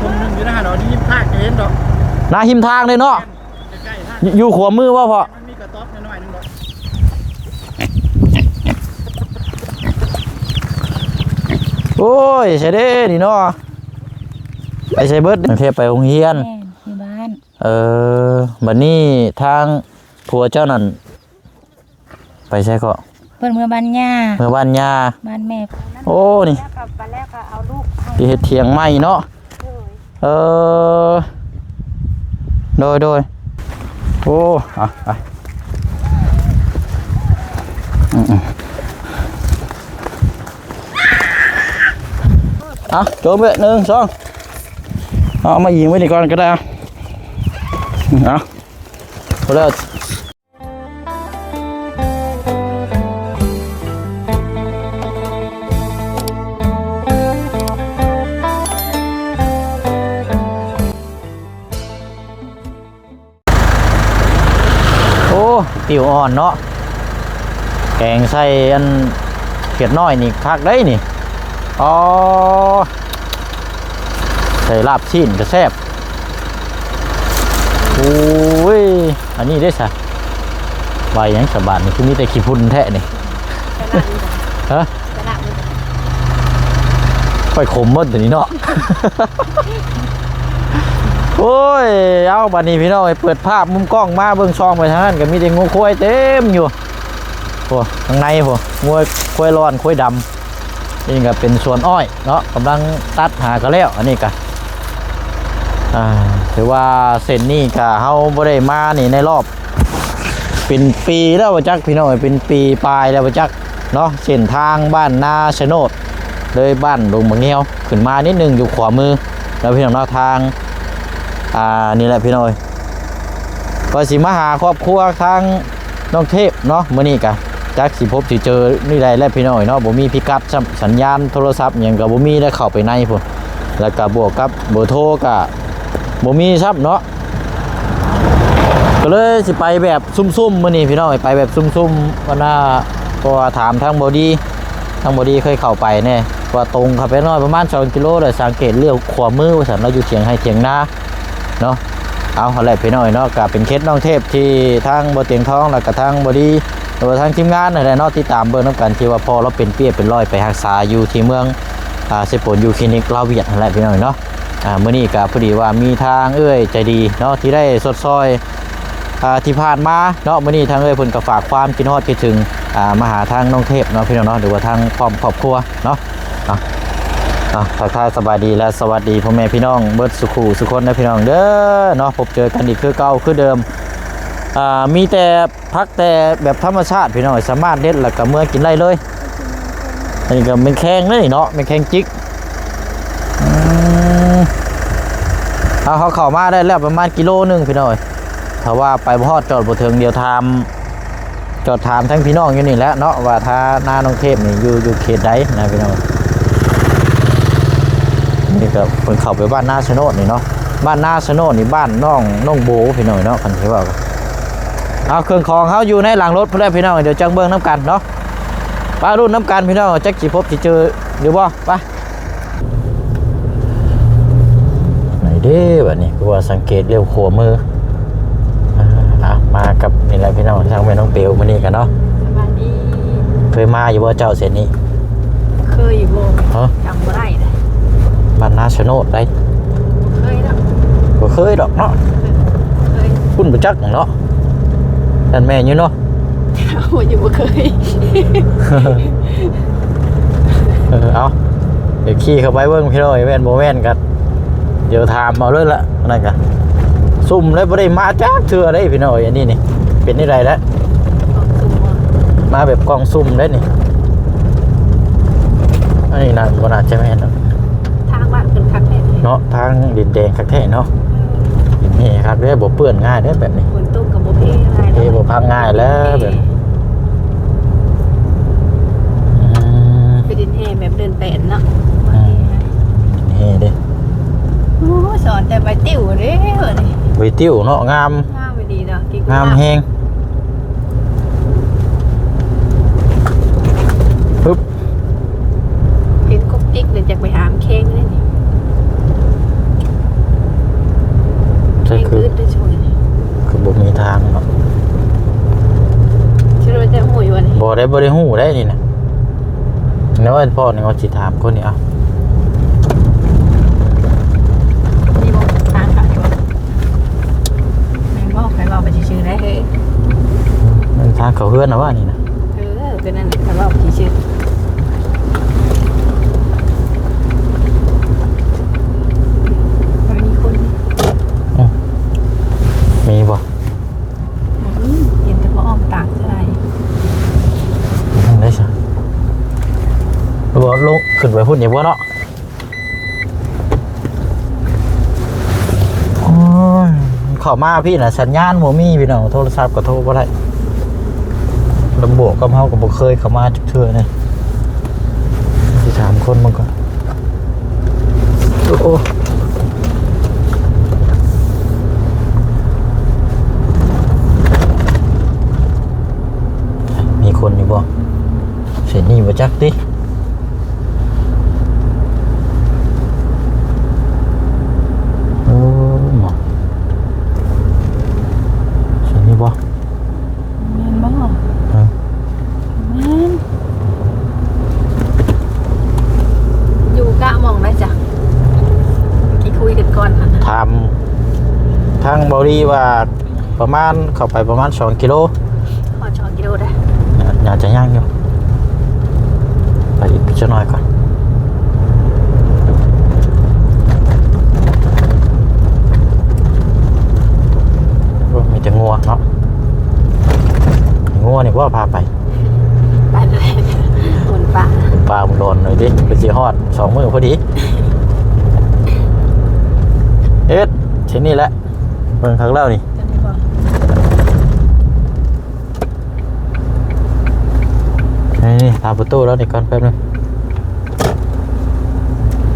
ຄົນໜຶ່ງຢູ່ໃນຫັ້ນດອກ ຢູ່ຮິມທາງຈະເຫັນດອກ ນາຮິມທາງເດ້ເນາະ. ໃກ້ໆ ຢູ່ ຢູ່ຂວາມືບໍ່ພໍ່? ມັນມີກະຕ໊ອບນ້ອຍໆໜຶ່ງດອກ. ໂອ້ຍ ໃສເດ້ນີ້ເນາະ ໄປໃສເບິດ? ກະເທບໄປໂຮງຮຽນ. ແມ່ນ ຢູ່ບ້ານ. ເອີ ບັດນີ້ທາງຜົວເຈົ້ານັ້ນ ໄປໃສເກາະ? ເພິ່ນເມືອບ້ານຍ່າ. ເມືອບ້ານຍ່າ ບ້ານແມ່. ໂອ້ ນີ້ ແລ້ວກໍ ແລ້ວກໍເອົາລູກ ຊິເຮັດຖຽງໃໝ່ເນາະ. ໂດຍ. ເອີ ໂດຍ ໂດຍ. ໂອ້ ອ່ະ ອ່ະ ອືມ ອືມ ອ່ະ ໂຈມເລີຍ ໜຶ່ງ ສອງ ເອົາມາອີງໄວ້ນີ້ກ່ອນກໍໄດ້. ອ່ະ ເອົາ ພໍແລ້ວ. ໂອ້ ຕິວອ່ອນເນາະ ແກງໃສ່ອັນຂຽດນ້ອຍນີ້ຄັກເດ້ນີ້. ອໍ ໃສ່ລາບຊີ້ນກະແຊບ. ໂອ້ຍ ອັນນີ້ເດ້ຊະ ໃບຫຍັງສະບາດນີ້ ຄືມີແຕ່ຂີ້ຝຸ່ນແທ້ນີ້? ຮະ? ຂ້ອຍຂົມໝົດຕົວນີ້ເນາະ. ໂອ້ຍ ເອົາ ບາດນີ້ພີ່ນ້ອງເອີຍ ເປີດພາບມຸມກ້ອງມາເບິ່ງ ສ່ອງໄປທາງນັ້ນກໍມີແຕ່ງົວຄວາຍເຕັມຢູ່. ໂອ້ ທາງໃນພຸ້ນ ງົວຄວາຍລ້ອນ ຄວາຍດຳ. ນີ້ກໍເປັນສວນອ້ອຍເນາະ ກຳລັງຕັດຫາກໍແລ້ວ. ອັນນີ້ກໍ ອ່າ ຖືວ່າເສັ້ນນີ້ກໍເຮົາບໍ່ໄດ້ມານີ້ໃນລອບເປັນປີແລ້ວວ່າຈັກ ພີ່ນ້ອງເອີຍ ເປັນປີປາຍແລ້ວວ່າຈັກເນາະ. ເສັ້ນທາງບ້ານນາຊະໂນດ ເລີຍບ້ານດົງບັກງຽວຂຶ້ນມານິດໜຶ່ງ ຢູ່ຂວາມືເນາະ ພີ່ນ້ອງເນາະ. ທາງ ອ່າ ນີ້ແຫຼະ ພີ່ນ້ອງເອີຍ ວ່າຊິມາຫາຄອບຄົວທາງ ນ້ອງເທບເນາະ ມື້ນີ້ກະຈັກຊິພົບຊິເຈີນີ້ໃດແຫຼະພີ່ນ້ອງເນາະ. ບໍ່ມີພິກັດຊ້ຳ ສັນຍານໂທລະສັບຫຍັງກະບໍ່ມີ ໄດ້ເຂົ້າໄປໃນພຸ້ນ ແລ້ວກະບວກກັບເບີໂທກະບໍ່ມີຊ້ຳເນາະ. ກະເລີຍຊິໄປແບບຊຸ່ມໆ ມື້ນີ້ພີ່ນ້ອງ ໄປແບບຊຸ່ມໆ ບັນດາ ເພາະວ່າຖາມທາງບໍ່ດີ ທາງບໍ່ດີເຄີຍເຂົ້າໄປແນ່ ວ່າຕົງເຂົ້າໄປໜ້ອຍປະມານສອງກິໂລ ແລ້ວສັງເກດລ້ຽວຂວາມືວ່າຊັ້ນ ລາວຢູ່ຖຽງໄຮ່ຖຽງນາ ເນາະ. ເອົາ ຫັ້ນແຫຼະພີ່ນ້ອງເນາະ ກະເປັນເຂດນ້ອງເທບທີ່ທາງບໍ່ຕຽງທອງ ແລ້ວກະທາງບໍ່ດີ ຫຼືວ່າທາງທີມງານຫັ້ນແຫຼະເນາະ ຕິດຕາມເບິ່ງນຳກັນ ທີ່ວ່າພໍ່ລາວເປັນເປັຍເປັນລອຍໄປຮັກສາຢູ່ທີ່ເມືອງ ອ່າ ເຊໂປນ ຢູ່ຄລີນິກລາວຫວຽດຫັ້ນແຫຼະພີ່ນ້ອງເນາະ. ອ່າ ມື້ນີ້ກະພໍດີວ່າມີທາງເອື້ອຍໃຈດີເນາະ ທີ່ໄດ້ຊົດຊ່ອຍ ອ່າ ທີ່ຜ່ານມາເນາະ. ມື້ນີ້ທາງເອື້ອຍເພິ່ນກະຝາກຄວາມຄິດຮອດຄິດເຖິງ ອ່າ ມາຫາທາງນ້ອງເທບເນາະ ພີ່ນ້ອງເນາະ ຫຼືວ່າທາງພ້ອມຄອບຄົວເນາະ. ເນາະ ເນາະ ທັກທາຍສະບາຍດີ ແລະ ສະຫວັດດີພໍ່ແມ່ພີ່ນ້ອງເບິດສູ່ຄູ່ສູ່ຄົນເດີພີ່ນ້ອງເດີເນາະ. ພົບເຈີກັນອີກຄືເກົ່າຄືເດີມ ອ່າ ມີແຕ່ຜັກແຕ່ແບບທຳມະຊາດພີ່ນ້ອງ ສາມາດເດັດແລ້ວກະເມືອກິນໄດ້ເລີຍ. ອັນນີ້ກະແມ່ນແຄງເດ້ເນາະ ແມ່ນແຄງຈິກ. ອືມ ເຮົາ ເຮົາເຂົ້າມາໄດ້ແລ້ວປະມານກິໂລໜຶ່ງພີ່ນ້ອງເອີຍ ຖ້າວ່າໄປບໍ່ຮອດຈອດບໍ່ເຖິງ ດຽວຖາມ ຈອດຖາມທາງພີ່ນ້ອງຢູ່ນີ້ແຫຼະເນາະ ວ່າຖ້ານານ້ອງເທບນີ້ຢູ່ ຢູ່ເຂດໃດນະພີ່ນ້ອງ. ນີ້ກໍເພິ່ນເຂົ້າໄປບ້ານນາຊະໂນດນີ້ເນາະ ບ້ານນາຊະໂນດນີ້ບ້ານນ້ອງ ນ້ອງໂບພີ່ນ້ອງເນາະ ຄັນຊິເວົ້າ. ເອົາ ເຄື່ອງຂອງເຮົາຢູ່ໃນຫຼັງລົດພຸ້ນແຫຼະພີ່ນ້ອງ ດຽວຈັ່ງເບິ່ງນຳກັນເນາະ ໄປລຸ້ນນຳກັນພີ່ນ້ອງ ຈັກຊິພົບຊິເຈີຫຼືບໍ່ ໄປ. ໄປເດ້ ບາດນີ້ຄືວ່າສັງເກດລ້ຽວຂວາມື. ອ່າ ມາກັບນີ້ແຫຼະພີ່ນ້ອງ ທາງແມ່ນ້ອງເປວມື້ນີ້ກັນເນາະ. ສະບາຍດີ. ເຄີຍມາຢູ່ບໍ່ເຈົ້າເສັ້ນນີ້? ເຄີຍຢູ່ບໍ່? ຮະ? ຈຳບໍ່ໄດ້ເດ້. ບ້ານນາຊະໂນດໃດ໋. ບໍ່ເຄີຍດອກ. ບໍ່ເຄີຍດອກເນາະ. ເຄີຍ. ບໍ່ເຄີຍ. ຄຸນບໍ່ຈັກເນາະ. ແມ່ນຢູ່ເນາະ. ເອົາຢູ່ ບໍ່ເຄີຍ. ເອີ ເອົາ ດຽວຂີ່ເຂົ້າໄປເບິ່ງພີ່ນ້ອງ ແມ່ນບໍ່ແມ່ນກໍ ດຽວຖາມເອົາເລີຍລະ. ນັ້ນກະຊຸ່ມເລີຍ ບໍ່ໄດ້ມາຈັກເທື່ອເດ້ພີ່ນ້ອງ. ອັນນີ້ນີ້ເປັນຈັ່ງໃດລະ? ມາແບບກ່ອງຊຸ່ມເດ້ນີ້. ອັນນີ້ນະ ບໍ່ໜ້າຈະແມ່ນດອກ. ທາງບ້ານເພິ່ນຄັກແທ້ເນາະ ທາງດິນແດງຄັກແທ້ເນາະ. ເອີ ດິນແຮ່ຄັກເດ້ ບໍ່ເປື້ອນງ່າຍເດ້ແບບນີ້. ຝົນຕົກກໍບໍ່ເພງ່າຍ ເພບໍ່ພັງງ່າຍແລ້ວແບບນີ້. ອືມ ເປັນດິນແຮ່ແບບເດີ່ນແປນເນາະ. ອືມ ດິນແຮ່ເດ້. ໂອ້ ສອນແຕ່ໃບຕິ້ວເດ້ ໃບຕິ້ວເນາະ ງາມ. ງາມອີ່ຫຼີເນາະ ງາມແຮງ. ປຶບ ເຫັນກົກຈິກເລີຍ ຢາກໄປຫາມແຄງເລີຍນີ້. ໄດ້ ບໍ່ໄດ້ຮູ້ໄດ້ນີ້ນະ. ແລ້ວພໍ່ນີ້ວ່າຊິຖາມຄົນນີ້ ເອົາ ນີ້ບໍ່ ທາງເຂົ້າ ແມ່ນບໍ່? ຂ້ອຍເວົ້າໄປຊື່ໆໄດ໋ເຮີ້ຍ. ມັນທາງເຂົ້າເຮືອນນະວ່ານີ້ນະ. ເອີ ກໍນັ້ນແຫຼະ ຂ້ອຍເວົ້າໄປຊື່ໆ ມັນມີຄົນ. ອືມ ມີບໍ່? ອືມ ເຫັນແຕ່ພໍ່ອ້ອມຕາກເທົ່າໃດ. ໄດ້ຊະ ບໍ່ລົງ ຂຶ້ນໄປພຸ້ນອີກບໍ່ເນາະ? ໂອ້ຍ ເຂົ້າມາພີ້ນະ ສັນຍານບໍ່ມີພີ່ນ້ອງ ໂທລະສັບກໍໂທບໍ່ໄດ້. ລຳໂບກກັບເຮົາກໍບໍ່ເຄີຍເຂົ້າມາຈັກເທື່ອນີ້. ຊິຖາມຄົນເບິ່ງກ່ອນ. ໂອ້ ມີຄົນຢູ່ບໍ່? ເສັ້ນນີ້ບໍ່ຈັກຕິ. ເອີ ເສັ້ນນີ້ບໍ່? ແມ່ນບໍ່? ຮະ? ແມ່ນ. ຢູ່ກະໝ່ອງໃດຈ້ະ? ທີ່ຄຸຍກັນກ່ອນຫັ້ນນະ ຖາມທາງເບົາລີວ່າ ປະມານ ເຂົ້າໄປປະມານສອງກິໂລ. ຮອດສອງກິໂລໄດ໋. ໜ້າ ໜ້າຈະຍັງຢູ່ ໄປອີກຈັກໜ້ອຍກ່ອນ. ໂອ້ ມີແຕ່ງົວເນາະ. ງົວນີ້ບໍ່ພາໄປ ໄປເລີຍ ໂດນປ່າ ປ່າມັນຮ້ອນເລີຍຕິ ໄປຊິຮອດສອງມື້ພໍດີ. ເຮັດ ເຊັ່ນນີ້ແຫຼະ ເບິ່ງຄັກແລ້ວນີ້ ນີ້ ຕາມປະຕູແລ້ວນີ້ກ່ອນແປັບໜຶ່ງ.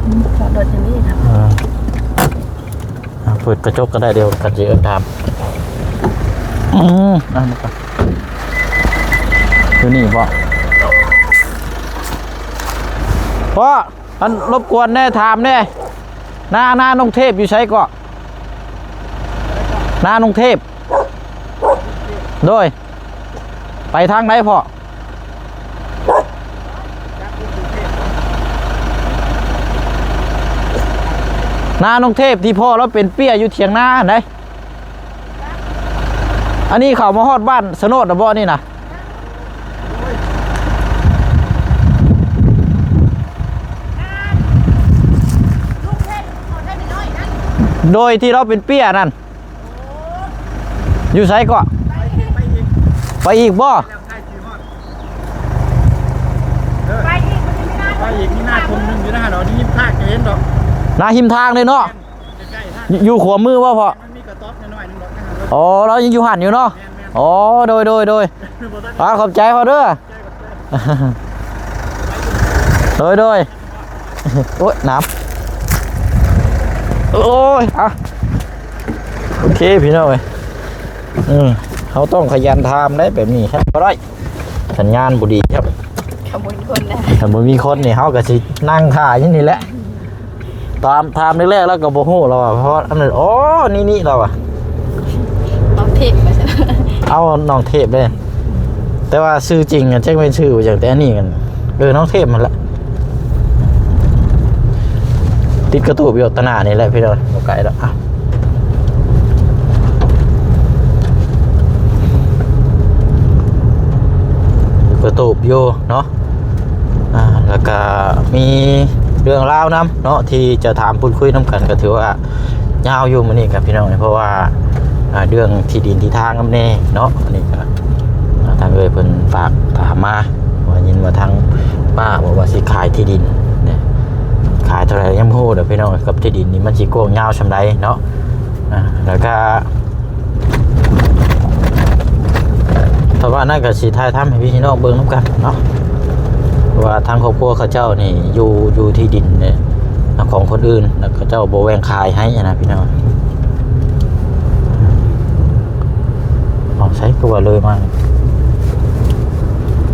ອືມ ຈອດລົດຢູ່ນີ້ນະ. ເອີ ເປີດກະຈົກກໍໄດ້ ດຽວກັນຊິເອີ້ນຖາມ. ອືມ ອ່ະ ຢູ່ນີ້ບໍ່? ພໍ່ ອັນ ລົບກວນແດ່ ຖາມແດ່ ນາ ນານ້ອງເທບຢູ່ໃສເກາະ? ນານ້ອງເທບ ໂດຍ ໄປທາງໃດພໍ່? ນານ້ອງເທບທີ່ພໍ່ລາວເປັນເປ້ຍຢູ່ຖຽງນາຫັ້ນໃດ. ອັນນີ້ເຂົ້າມາຮອດບ້ານສະໂນດແລ້ວບໍ່ນີ້ນະ? ໂດຍທີ່ລາວເປັນເປ້ຍນັ້ນ ຢູ່ໃສເກາະ? ໄປອີກບໍ່? ໄປອີກ ມັນຈະມີນາ ໄປອີກ ມີນາທົ່ງໜຶ່ງຢູ່ນະຫັ້ນດອກ ຢູ່ຮິມທາງຈະເຫັນດອກ ນາຮິມທາງເລີຍເນາະ. ໃກ້ໆ ຢູ່ ຢູ່ຂວາມືບໍ່ພໍ່? ມັນມີກະຕ໊ອບນ້ອຍໆໜຶ່ງດອກ. ອໍ ລາວຍັງຢູ່ຫັ້ນຢູ່ເນາະ. ແມ່ນໆ ອໍ ໂດຍໆໆ ອ່າ ຂອບໃຈພໍ່ເດີ. ໂດຍໆ ໂອ້ຍ ນ້ຳ ໂອ້ຍ ອ່ະ ໂອເຄພີ່ນ້ອງເອີຍ ເຮົາຕ້ອງຂະຫຍັນຖາມໄດ໋ ແບບນີ້ແຮງບໍ່ໄດ້ ສັນຍານບໍ່ດີຄັບ. ຄັນບໍ່ມີຄົນນະ ຄັນບໍ່ມີຄົນນີ້ ເຮົາກໍຊິນັ່ງຖ້າຢູ່ນີ້ແຫຼະ. ຕາມ ຖາມແລກໆ ລາວກໍບໍ່ຮູ້ ລາວວ່າ ເພາະອັນນັ້ນ ອໍ ນີ້ໆ ລາວວ່າ ນ້ອງເທບວ່າຊັ້ນ ເອົາ ນ້ອງເທບເດ້ ແຕ່ວ່າຊື່ຈິງ ອະ ຈັກແມ່ນຊື່ຫຍັງ ແຕ່ອັນນີ້ກັນ ເອີ ນ້ອງເທບຫັ້ນແຫຼະ. ຕິດກະຕູບຢູ່ຕາໜ້ານີ້ແຫຼະພີ່ນ້ອງ ບໍ່ໄກດອກ ອ່ະ ກະຕູບຢູ່ເນາະ. ອ່າ ແລ້ວກະມີເລື່ອງລາວນຳເນາະ ທີ່ຈະຖາມພູດຄຸຍນຳກັນ ກໍຖືວ່າຍາວຢູ່ມື້ນີ້ກັບພີ່ນ້ອງ ເພາະວ່າ ອ່າ ເລື່ອງທີ່ດິນທີ່ທາງນຳແດ່ເນາະ. ອັນນີ້ກໍ ອ່າ ທາງເອື້ອຍເພິ່ນຝາກຖາມມາ ວ່າຍິນວ່າທາງປ້າບອກວ່າຊິຂາຍທີ່ດິນເນຍ ຂາຍເທົ່າໃດຍັງບໍ່ຮູ້ເດີພີ່ນ້ອງ ກັບທີ່ດິນນີ້ມັນຊິກວ້າງຍາວສ່ຳໃດເນາະ. ອ່າ ແລ້ວກະ ຖ້າວ່ານັ້ນກໍຊິຖ່າຍທຳໃຫ້ພີ່ນ້ອງເບິ່ງນຳກັນເນາະ ວ່າທາງຄອບຄົວເຂົາເຈົ້ານີ້ຢູ່ ຢູ່ທີ່ດິນເນຍ ຂອງຄົນອື່ນ ແລ້ວເຂົາເຈົ້າບໍ່ແບ່ງຂາຍໃຫ້ນະພີ່ນ້ອງ. ເອົາ ໃສຄືວ່າເລີຍມາ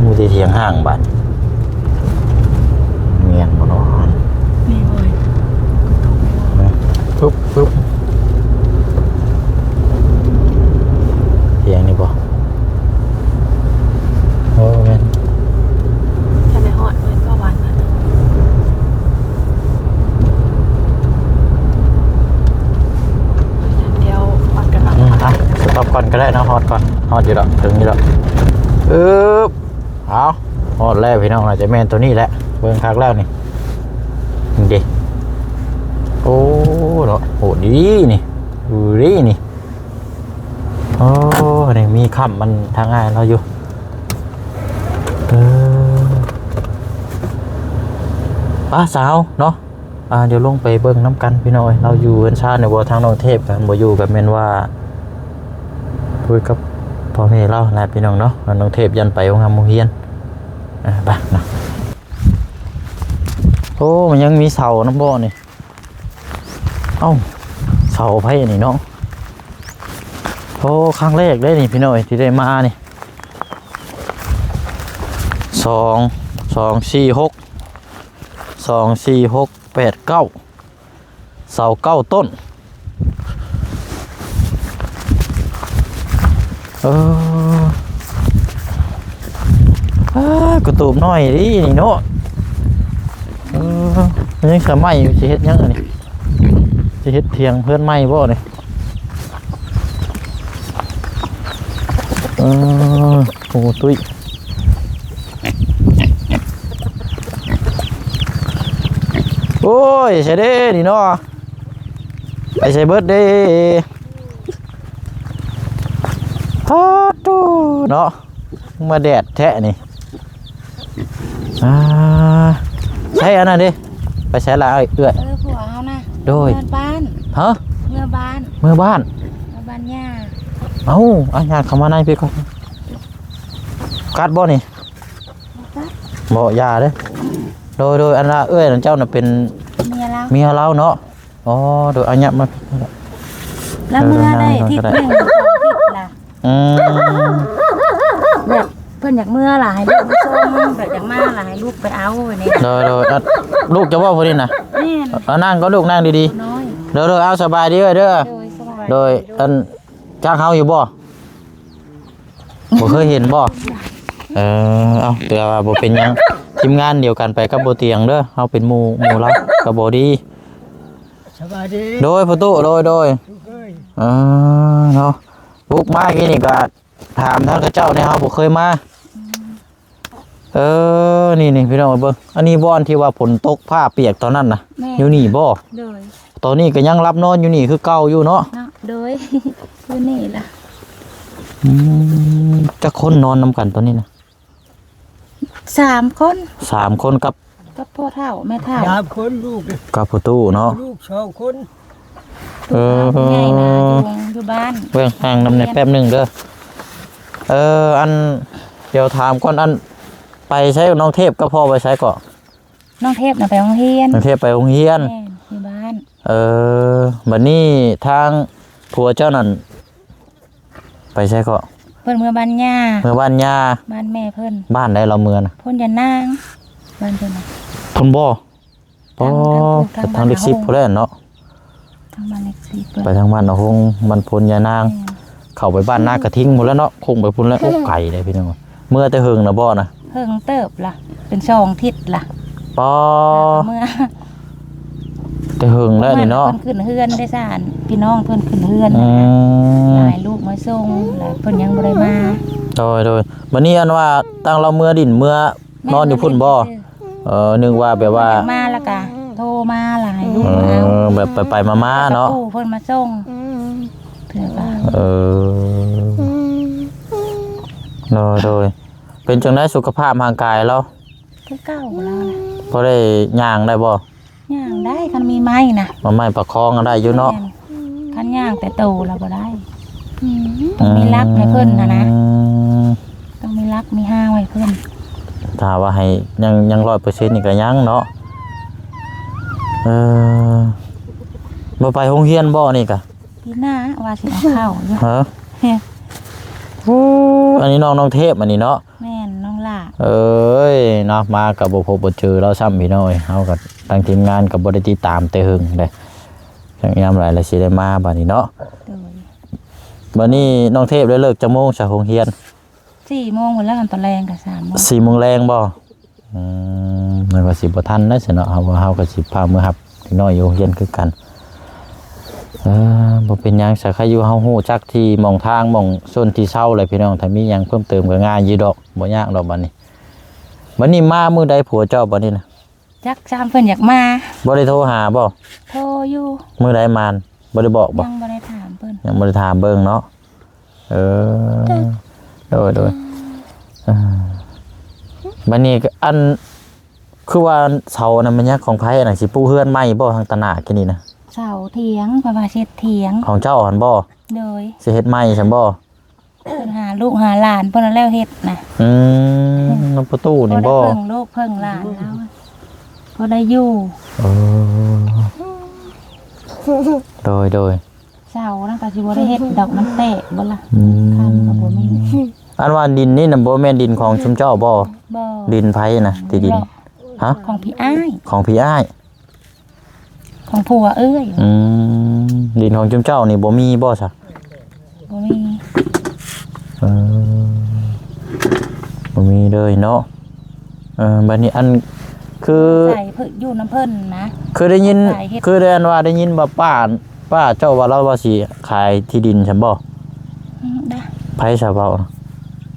ມີແຕ່ຖຽງຮ້າງບາດ ແມ່ນບໍ່ເນາະ? ນີ້ເວີຍ ປຶບ ປຶບ ຖຽງນີ້ບໍ່? ໂອ້ ແມ່ນ ກັນກໍໄດ້ເນາະ ຮອດກ່ອນ ຮອດຢູ່ດອກ ເຖິງຢູ່ດອກ ອຶບ ເອົາ ຮອດແລ້ວພີ່ນ້ອງ ໜ້າຈະແມ່ນໂຕນີ້ແຫຼະ ເບິ່ງຄັກແລ້ວນີ້ ນີ້ເດ້ ໂອ້ ເນາະ ໂຫ ດີນີ້ ດູດີນີ້ ໂອ້ ນີ້ມີຄ້ຳມັນທາງອ້າຍລາວຢູ່ ເອີ ປະ ຊາວເນາະ ອ່າ ດຽວລົງໄປເບິ່ງນຳກັນພີ່ນ້ອງເອີຍ ລາວຢູ່ເຮືອນຊານແລ້ວບໍ່ ທາງນ້ອງເທບກໍບໍ່ຢູ່ ກໍແມ່ນວ່າຄຸຍກັບພໍ່ແມ່ລາວແຫຼະພີ່ນ້ອງເນາະ ນ້ອງເທບຢ້ານໄປໂຮງຮ່ຳໂຮງຮຽນ ອ່າ ໄປເນາະ ໂອ້ ມັນຍັງມີເສົານຳບໍ່ນີ້ ເອົ້າ ເສົາໃຜອັນນີ້ເນາະ ໂອ້ ຄັ້ງແລກເດ້ນີ້ພີ່ນ້ອງເອີຍ ທີ່ໄດ້ມານີ້ ສອງ ສອງ ສີ່ ຫົກ ສອງ ສີ່ ຫົກ ແປດ ເກົ້າ ເສົາເກົ້າຕົ້ນ ເອີ ເອີ ກະຕູບນ້ອຍເດ້ນີ້ເນາະ ເອີ ມັນຍັງສະໄໝຢູ່ ຊິເຮັດຫຍັງອັນນີ້ ຊິເຮັດຖຽງເຮືອນໃໝ່ບໍ່ນີ້? ເອີ ໂອ້ ຕຸ້ຍ ໂອ້ຍ ໃສເດ້ນີ້ເນາະ ໄປໃສເບິດເດ້ ປາດໂທ້ເນາະ ມາແດດແທ້ນີ້ ອ່າ ໃສອັນນັ້ນເດ້ ໄປໃສລະເອື້ອຍ? ເອີ ຜົວເຮົານະ ໂດຍ ເມືອບ້ານ ຮະ? ເມືອບ້ານ ເມືອບ້ານ ເມືອບ້ານຍ່າ ເອົ້າ ອ່ະ ຍ່າງເຂົ້າມາໃນພີ້ກ່ອນ ກັດບໍ່ນີ້? ບໍ່ກັດ ບໍ່ ຢ່າເດີ້ ໂດຍ ໂດຍ ອັນລະເອື້ອຍເຈົ້ານະເປັນເມຍລາວ ເມຍລາວເນາະ ອໍ ໂດຍ ອາ ຍະມາ ລະເມືອໄດ້ທິດໜຶ່ງ ສອງທິດລະ ອືມ ແບບເພິ່ນຢາກເມືອລະໃຫ້ລູກມາສົ່ງ ແບບຢາກມາລະໃຫ້ລູກໄປເອົາແບບນີ້ ໂດຍ ໂດຍ ອ່ະ ລູກຈະເວົ້າຜູ້ນີ້ນະ ແມ່ນ ອ່ະ ນັ່ງກໍລູກນັ່ງດີໆ ນ້ອຍ ໂດຍ ໂດຍ ເອົາ ສະບາຍດີເອື້ອຍເດີ້ ໂດຍ ສະບາຍ ໂດຍ ອັນ ຈັກເຮົາຢູ່ບໍ່? ບໍ່ເຄີຍເຫັນບໍ່? ເອີ ເອົາ ແຕ່ວ່າບໍ່ເປັນຫຍັງ ທີມງານດຽວກັນໄປກັບບໍ່ຕຽງເດີ້ ເຮົາເປັນໝູ່ ໝູ່ລາວກໍບໍ່ດີ ສະບາຍດີ ໂດຍ ພໍ່ຕູ້ ໂດຍ ໂດຍ ເອີ ເນາະ ບຸກມາກີ້ນີ້ກໍຖາມທາງເຂົາເຈົ້າແດ່ ເຮົາບໍ່ເຄີຍມາ ເອີ ນີ້ໆ ພີ່ນ້ອງເອີຍ ເບິ່ງ ອັນນີ້ບ່ອນທີ່ວ່າຝົນຕົກ ຟ້າປຽກຕອນນັ້ນນະ ແມ່ນ ຢູ່ນີ້ບໍ່? ໂດຍ ຕອນນີ້ກໍຍັງຫຼັບນອນຢູ່ນີ້ຄືເກົ່າຢູ່ເນາະ ເນາະ ໂດຍ ຢູ່ນີ້ລະ ອືມ ຈັກຄົນນອນນຳກັນຕອນນີ້ນະ? ສາມຄົນ ສາມຄົນກັບ ກັບພໍ່ເຖົ້າແມ່ເຖົ້າ ສາມຄົນ ລູກ ກັບພໍ່ຕູ້ເນາະ ລູກສອງຄົນ ເອີ ຜູ້ໃຫຍ່ນະ ຢູ່ ຢູ່ບ້ານ ເບິ່ງຫ່າງນຳແດ່ແປັບໜຶ່ງເດີ້ ເອີ ອັນ ດຽວຖາມກ່ອນ ອັນ ໄປໃສ ນ້ອງເທບກັບພໍ່ໄປໃສເກາະ? ນ້ອງເທບນະໄປໂຮງຮຽນ ນ້ອງເທບໄປໂຮງຮຽນ ແມ່ນ ຢູ່ບ້ານ ເອີ ບັດນີ້ທາງຜົວເຈົ້ານັ້ນ ໄປໃສເກາະ? ເພິ່ນເມືອບ້ານຍ່າ ເມືອບ້ານຍ່າ ບ້ານແມ່ເພິ່ນ ບ້ານໃດລາວເມືອນະ? ໂພນຍານາງ ບ້ານເພິ່ນນະ ພຸ້ນບໍ່? ປາ ທາງ ທາງເລກສິບພຸ້ນແຫຼະເນາະ ທາງບ້ານເລກສິບ ໄປທາງບ້ານນາຫົງ ບ້ານໂພນຍານາງ ແມ່ນ ເຂົ້າໄປບ້ານນາກະທິງພຸ້ນແຫຼະເນາະ ໂຄ້ງໄປພຸ້ນແຫຼະ ໂອ້ ໄກເດ້ພີ່ນ້ອງ ເມືອແຕ່ເຫິງນະບໍ່ນະ? ເຫິງເຕີບລະ ເປັນສອງທິດລະ ປາ ເມືອ ແຕ່ເຫິງແລ້ວນີ້ເນາະ ເພິ່ນຂຶ້ນເຮືອນໄດ້ຊະ ພີ່ນ້ອງເພິ່ນຂຶ້ນເຮືອນ ອືມ ຫຼາຍລູກມາສົ່ງ ແລ້ວເພິ່ນຍັງບໍ່ໄດ້ມາ ໂດຍ ໂດຍ ບັດນີ້ອັນວ່າຕັ້ງລາວເມືອດິນເມືອ ແມ່ນ ນອນຢູ່ພຸ້ນບໍ່? ເອີ ນຶກວ່າແບບວ່າ ເພິ່ນຢາກມາແລ້ວກະໂທມາ ລະໃຫ້ລູກມາເອົາ ເອີ ແບບໄປໆມາໆເນາະ ເພິ່ນມາສົ່ງ ອືມ ເທື່ອກະ ເອີ ໂດຍ ໂດຍ ເປັນຈັ່ງໃດສຸຂະພາບຮ່າງກາຍລາວ? ຄືເກົ່າລະ ພໍໄດ້ຍ່າງໄດ້ບໍ່? ຍ່າງໄດ້ ຄັນມີໄມ້ນະ ເອົາໄມ້ປະຄອງໄດ້ຢູ່ເນາະ ແມ່ນ ຄັນຍ່າງແຕ່ໂຕລະບໍ່ໄດ້ ອືມ ຕ້ອງມີຫຼັກໃຫ້ເພິ່ນຫັ້ນນະ ອືມ ຕ້ອງມີຫຼັກມີຮາວໃຫ້ເພິ່ນ ຖ້າວ່າໃຫ້ຍັງ ຍັງຮ້ອຍເປີເຊັນນີ້ກໍຍັງເນາະ ເອີ ບໍ່ໄປໂຮງຮຽນບໍ່ນີ້ກະ? ປີໜ້າວ່າຊິເອົາເຂົ້າຢູ່ ຮະ ໂອ້ ອັນນີ້ນ້ອງ ນ້ອງເທບ ອັນນີ້ເນາະ ແມ່ນ ນ້ອງຫຼ້າ ເອີຍ ເນາະ ມາກໍບໍ່ພົບບໍ່ເຈີລາວຊ້ຳ ພີ່ນ້ອງເອີຍ ເຮົາກໍທາງທີມງານກໍບໍ່ໄດ້ຕິດຕາມແຕ່ເຫິງເດ້ ຈັກຍາມໃດລະຊິໄດ້ມາບາດນີ້ເນາະ ໂດຍ ບາດນີ້ນ້ອງເທບໄດ້ເລີກຈັກໂມງຊະໂຮງຮຽນ? ສີ່ໂມງພຸ້ນແຫຼະ ຕອນແລງກໍສາມໂມງ ສີ່ໂມງແລງບໍ່? ອືມ ມັນກໍຊິບໍ່ທັນໄດ໋ຊັ້ນເນາະ ເຮົາ ເຮົາກໍຊິພາເມືອຮັບເດັກນ້ອຍຢູ່ໂຮງຮຽນຄືກັນ ເອີ ບໍ່ເປັນຫຍັງຊະ ໃຄຢູ່ເຮົາຮູ້ຈັກທີ່ໝ່ອງທາງ ໝ່ອງຊົນທີ່ເຊົາແຫຼະພີ່ນ້ອງ. ຖ້າມີຫຍັງເພີ່ມເຕີມກໍງ່າຍຢູ່ດອກ ບໍ່ຍາກດອກບັດນີ້. ບັດນີ້ມາມື້ໃດຜົວເຈົ້າບັດນີ້ນະ? ຈັກຊ້ຳເພິ່ນຢາກມາ. ບໍ່ໄດ້ໂທຫາບໍ່? ໂທຢູ່. ມື້ໃດມາ? ບໍ່ໄດ້ບອກບໍ່? ຍັງບໍ່ໄດ້ຖາມເພິ່ນ. ຍັງບໍ່ໄດ້ຖາມເບິ່ງເນາະ. ເອີ ໂດຍ ໂດຍ. ເອີ ບັດນີ້ກໍ ອັນ ຄືວ່າເສົາອັນນັ້ນແມ່ນຫຍັງຂອງໃຜ? ອັນນັ້ນຊິປູເຮືອນໃໝ່ບໍ່? ທາງຕາໜ້າກີ້ນີ້ນະ ເສົາຖຽງ ເພິ່ນວ່າຊິເຮັດຖຽງ. ຂອງເຈົ້າຫັ້ນບໍ່? ໂດຍ. ຊິເຮັດໃໝ່ຊັ້ນບໍ່? ເພິ່ນຫາລູກຫາຫຼານເພິ່ນແລ້ວເຮັດນະ. ອືມ ນ້ອງປະຕູນີ້ບໍ່? ເພິ່ງລູກເພິ່ງຫຼານລາວ ພໍໄດ້ຢູ່. ເອີ ໂດຍ ໂດຍ. ເສົານັ້ນກໍຊິບໍ່ໄດ້ເຮັດດອກ ມັນແຕກເບິດລະ. ອືມ ຄຳກໍບໍ່ມີ. ອັນວ່າດິນນີ້ນະ ບໍ່ແມ່ນດິນຂອງຊຸມເຈົ້າບໍ່? ບໍ່. ດິນໃຜນະ? ທີ່ດິນ ຮະ? ຂອງພີ່ອ້າຍ. ຂອງພີ່ອ້າຍ? ຂອງຜົວເອື້ອຍ. ອືມ ດິນຂອງຊຸມເຈົ້ານີ້ບໍ່ມີບໍ່ຊະ? ບໍ່ມີ. ເອີ ບໍ່ມີເລີຍເນາະ. ເອີ ບັດນີ້ ອັນ ຄື ໃສ່ເພິ່ນ ຢູ່ນຳເພິ່ນນະ ຄືໄດ້ຍິນ ໃສ່ເຮັດ ຄືໄດ້ ອັນວ່າໄດ້ຍິນວ່າປ້າ ປ້າເຈົ້າວ່າລາວວ່າຊິຂາຍທີ່ດິນຊັ້ນບໍ່? ອືມ ໄດ້. ໃຜຊະເວົ້າ?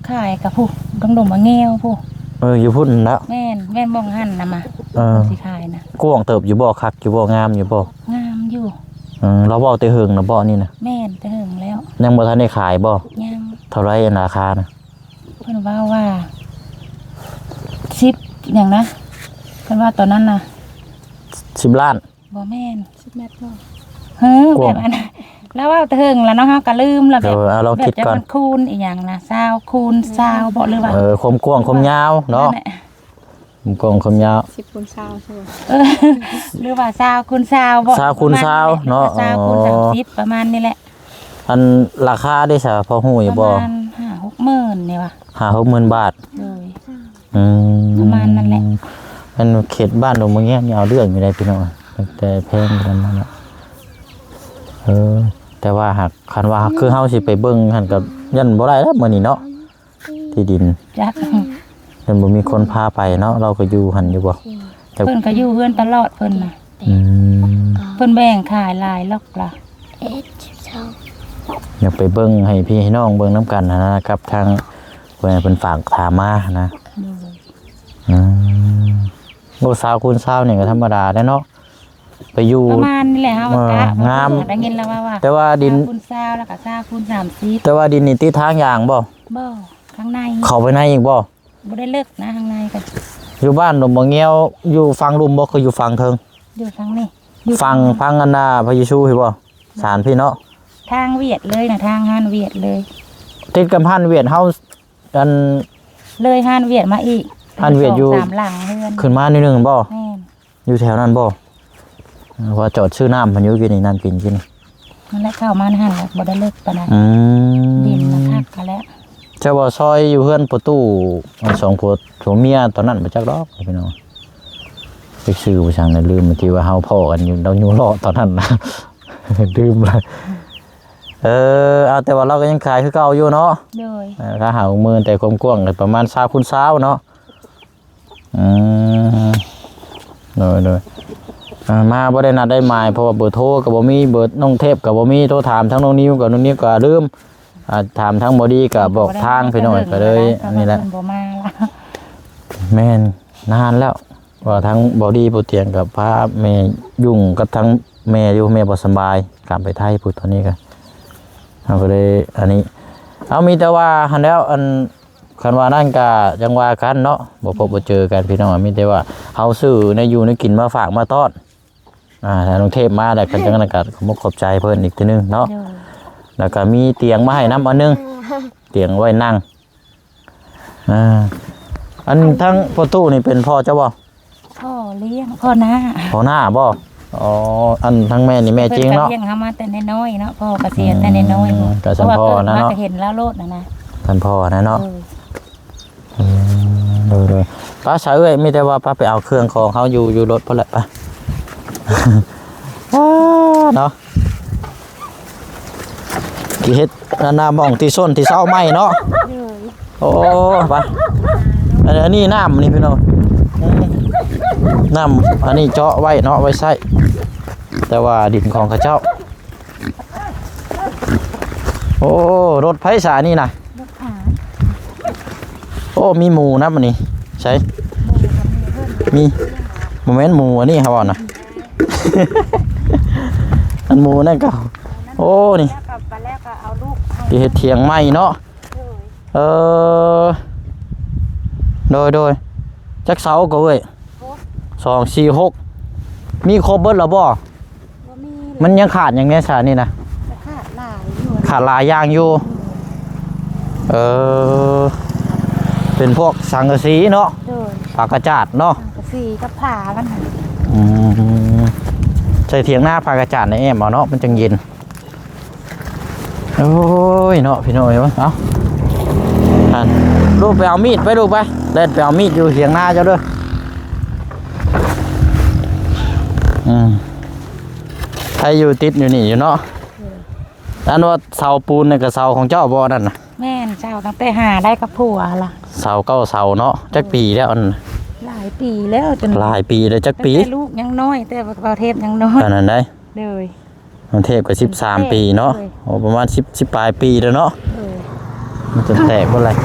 ຂາຍກັບຜູ້ດົງດົງມາແງວຜູ້. ເອີ ຢູ່ພຸ້ນນະ. ແມ່ນ ແມ່ນ ໝ່ອງຫັ້ນນະມາ. ເອີ ເພິ່ນຊິຂາຍນະ. ກວ້າງເຕີບຢູ່ບໍ່? ຄັກຢູ່ບໍ່? ງາມຢູ່ບໍ່? ງາມຢູ່. ເອີ ລາວເວົ້າແຕ່ເຫິງນະບໍ່ນີ້ນະ? ແມ່ນ ແຕ່ເຫິງແລ້ວ. ຍັງບໍ່ທັນໄດ້ຂາຍບໍ່? ຍັງ. ເທົ່າໃດອັນລາຄານະ? ເພິ່ນເວົ້າວ່າ ສິບ ຫຍັງນະ ເພິ່ນວ່າຕອນນັ້ນນະ ສິບລ້ານ. ບໍ່ແມ່ນ ສິບແມັດບໍ່? ເຮີ ກວ້າງ ແບບອັນ ລາວເວົ້າແຕ່ເຫິງລະເນາະ ເຮົາກໍລືມລະ. ແບບ ເອີ ເອົາລອງຄິດກ່ອນ ແບບຈັກມັນຄູນອີ່ຫຍັງນະ ຊາວຄູນຊາວບໍ່ ຫຼືວ່າ ເອີ ຄວາມກວ້າງຄວາມຍາວເນາະ. ນັ້ນແຫຼະ ຄວາມກວ້າງຄວາມຍາວ ສິບຄູນຊາວ ໃຊ່ບໍ່? ເອີ ຫຼືວ່າຊາວຄູນຊາວບໍ່? ຊາວຄູນຊາວເນາະ. ປະມານນີ້ແຫຼະ ຊາວຄູນສາມສິບ ປະມານນີ້ແຫຼະ. ອັນລາຄາເດຊະ ພໍຮູ້ຢູ່ບໍ່? ປະມານຫ້າຫົກໝື່ນນີ້ຫວາ. ຫ້າຫົກໝື່ນບາດ. ໂດຍ. ອືມ ປະມານນັ້ນແຫຼະ. ອັນເຂດບ້ານດົງມະແງວນີ້ເອົາເລື່ອງຢູ່ໃດ໋ພີ່ນ້ອງ ຕັ້ງແຕ່ແພງປານນັ້ນນະ. ເອີ ແຕ່ວ່າຫາກຄັນວ່າຄືເຮົາຊິໄປເບິ່ງຫັ້ນກໍຢ້ານບໍ່ໄດ້ແລ້ວມື້ນີ້ເນາະ ທີ່ດິນ ຈັກ ເພິ່ນບໍ່ມີຄົນພາໄປເນາະ. ລາວກໍຢູ່ຫັ້ນຢູ່ບໍ່? ເພິ່ນກໍຢູ່ເຮືອນຕະຫຼອດເພິ່ນນະ. ອືມ ເພິ່ນແບ່ງຂາຍຫຼາຍລັອກລະ. ຢາກໄປເບິ່ງໃຫ້ພີ່ໃຫ້ນ້ອງເບິ່ງນຳກັນຫັ້ນນະ ກັບທາງ ເພິ່ນ ເພິ່ນຝາກຖາມມານະ. ໂດຍ. ອືມ ໂອ້ ຊາວຄູນຊາວນີ້ກໍທຳມະດາແດ່ເນາະ ໄປຢູ່ປະມານນີ້ແຫຼະ. ເຮົາ ເອີ ກະ ງາມ ໄດ້ຍິນແລ້ວວ່າ ແຕ່ວ່າດິນຊາວຄູນຊາວ ແລ້ວກໍຊາວຄູນສາມສິບ. ແຕ່ວ່າດິນນີ້ຕິດທາງຢ່າງບໍ່? ບໍ່ ຂ້າງໃນ. ເຂົ້າໄປໃນອີກບໍ່? ບໍ່ໄດ້ເລິກນະ ຂ້າງໃນກໍ. ຢູ່ບ້ານດົງມະແງວ ຢູ່ຝັ່ງລຸ່ມບໍ່ ຄືຢູ່ຝັ່ງເທິງ? ຢູ່ຝັ່ງນີ້ ຢູ່ຝັ່ງ ຝັ່ງອັນນາພະເຢຊູພີ້ບໍ່? ສານພີ້ເນາະ ທາງຫວຽດເລີຍນະ ທາງຮ້ານຫວຽດເລີຍ. ຕິດກັບຮ້ານຫວຽດເຮົາ ອັນ ເລີຍຮ້ານຫວຽດມາອີກ ຮ້ານຫວຽດຢູ່ສອງສາມຫຼັງເຮືອນ ຂຶ້ນມາໜ້ອຍໜຶ່ງບໍ່? ແມ່ນ. ຢູ່ແຖວນັ້ນບໍ່? ເອີ ວ່າຈອດຊື້ນ້ຳມັນຢູ່ ກິນນີ້ ນ້ຳກິນກິນ. ນັ້ນແຫຼະ ເຂົ້າມາຫັ້ນແຫຼະ ບໍ່ໄດ້ເລິກປານໃດ. ອືມ ດິນມັນຄັກຫັ້ນແຫຼະ. ເຈົ້າວ່າຊອຍຢູ່ເຮືອນປະຕູ ອັນສອງຜົວ ຜົວເມຍຕອນນັ້ນບໍ່ຈັກດອກພີ່ນ້ອງ ຈັກຊື່ວ່າຫຍັງນະ ລືມ ທີ່ວ່າເຮົາພໍ້ກັນຢູ່ ລາວຢູ່ເລາະຕອນນັ້ນນະ ລືມລະ. ເອີ ເອົາ ແຕ່ວ່າລາວກໍຍັງຂາຍຄືເກົ່າຢູ່ເນາະ. ໂດຍ. ເອີ ຄ່າຫ້າຫົກໝື່ນ ແຕ່ຄວາມກວ້າງກໍປະມານຊາວຄູນຊາວເນາະ. ອືມ ໂດຍ ໂດຍ. ອ່າ ມາບໍ່ໄດ້ນັດໄດ້ໝາຍ ເພາະວ່າເບີໂທກໍບໍ່ມີ ເບີນ້ອງເທບກໍບໍ່ມີ ໂທຖາມທາງນ້ອງນິວກໍ ນ້ອງນິວກໍລືມ ອ່າ ຖາມທາງບໍ່ດີກໍບອກທາງໄປໜ້ອຍ ກໍເລີຍອັນນີ້ແຫຼະ. ເພິ່ນບໍ່ມາລະ. ແມ່ນ ນານແລ້ວ ວ່າທາງບໍ່ດີບໍ່ຕຽງກໍພາແມ່ຫຍຸ້ງກັບທາງແມ່ຢູ່ ແມ່ບໍ່ສະບາຍ ການໄປໄທພຸ້ນ ຕອນນີ້ກໍ ເຮົາກໍເລີຍອັນນີ້ ເອົາ ມີແຕ່ວ່າຫັ້ນແຫຼ້ວ ອັນ ຄັນວ່ານັ້ນກະຈັ່ງວ່າກັນເນາະ ບໍ່ພົບບໍ່ເຈີກັນພີ່ນ້ອງ. ມີແຕ່ວ່າເຮົາຊື້ແນວຢູ່ແນວກິນມາຝາກມາຕ້ອນ ອ່າ ທາງກາງເທບມາ ແລ້ວກໍຈັ່ງນັ້ນກໍຂອບອົກຂອບໃຈເພິ່ນອີກເທື່ອໜຶ່ງເນາະ. ໂດຍ. ແລ້ວກໍມີຕຽງມາໃຫ້ນຳອັນໜຶ່ງ ຕຽງໄວ້ນັ່ງ. ອ່າ ອັນທາງພໍ່ຕູ້ນີ້ເປັນພໍ່ເຈົ້າບໍ່? ພໍ່ລ້ຽງ ພໍ່ນ້າ ພໍ່ນ້າບໍ່? ອໍ ອັນທາງແມ່ນີ້ແມ່ຈິງເນາະ. ເພິ່ນກໍລ້ຽງເຮົາມາແຕ່ນ້ອຍໆເນາະ ພໍ່ກໍເສຍແຕ່ນ້ອຍໆ. ອືມ ກໍຊ່ຳພໍ່ນະເນາະ ເກີດມາກໍເຫັນລາວໂລດນະນະ ຊ່ຳພໍ່ນະເນາະ. ເອີ ອືມ ໂດຍໆ ໄປຊະເອື້ອຍ ມີແຕ່ວ່າໄປ ໄປເອົາເຄື່ອງຂອງເຮົາຢູ່ ຢູ່ລົດພຸ້ນແຫຼະ ໄປ. ອ້າ ເນາະ ຊິເຮັດອັນນ່າ ໝ່ອງທີ່ຊົນທີ່ເຊົາໃໝ່ເນາະ. ໂດຍ. ໂອ້ ໄປ ອັນ ອັນນີ້ນ້ຳນີ້ພີ່ນ້ອງ ອືມ ນ້ຳອັນນີ້ເຈາະໄວ້ເນາະ ໄວ້ໃຊ້ ແຕ່ວ່າດິນຂອງເຂົາເຈົ້າ. ໂອ້ ລົດໃຜສານີ້ນະ? ລົດຂາຍ. ໂອ້ ມີໝູນຳອັນນີ້. ໃສ? ໝູກໍມີເພິ່ນ. ມີ ບໍ່ແມ່ນໝູອັນນີ້ເຮົາເວົ້ານະ. ອັນໝູນັ້ນກໍ ໂອ້ ນີ້ ແລ້ວກໍ ແລ້ວກໍເອົາລູກໃຫ້ ຊິເຮັດຖຽງໃໝ່ເນາະ. ໂດຍ. ເອີ ໂດຍ ໂດຍ. ຈັກເສົາກໍເອີຍ? ຫົກ. ສອງ ສີ່ ຫົກ. ມີຄົບເບິດແລ້ວບໍ່? ບໍ່ມີ. ມັນຍັງຂາດຫຍັງແດ່ຊະນີ້ນະ? ກໍຂາດຫຼາຍຢູ່. ຂາດຫຼາຍຢ່າງຢູ່. ເອີ ເປັນພວກສັງກະສີເນາະ? ໂດຍ. ຝາກະຈາດເນາະ? ສັງກະສີກັບຜ້າມັນ. ອືມ ໃສ່ຖຽງນາຝາກະຈາດໃນແອ້ມເອົາເນາະ ມັນຈັ່ງເຢັນ. ໂອ້ຍເນາະ ພີ່ນ້ອງເອີຍ ເອົາ ຫັ້ນ ລູກໄປເອົາມີດໄປ ລູກໄປ ແລ່ນໄປເອົາມີດຢູ່ຖຽງນາເຈົ້າເດີ. ອືມ ໃຜຢູ່ຕິດຢູ່ນີ້ຢູ່ເນາະ. ອັນວ່າເສົາປູນນີ້ກໍເສົາຂອງເຈົ້າບໍ່ນັ້ນນະ? ແມ່ນ ເຊົ່າຕັ້ງແຕ່ຫາໄດ້ກັບຜົວລະ. ເສົາເກົ້າເສົາເນາະ. ຈັກປີແລ້ວອັນ? ຫຼາຍປີແລ້ວ ຈົນ ຫຼາຍປີແລ້ວ. ຈັກປີ? ຕັ້ງແຕ່ລູກຍັງນ້ອຍ ແຕ່ວ່າເຂົາເທບຍັງນ້ອຍ ອັນນັ້ນໄດ໋. ໂດຍ. ກະເທບກໍສິບສາມປີເນາະ. ໂດຍ. ໂອ້ ປະມານສິບ ສິບປາຍປີແລ້ວເນາະ. ໂດຍ. ມັນຈົນແຕກເບິດເລີຍ.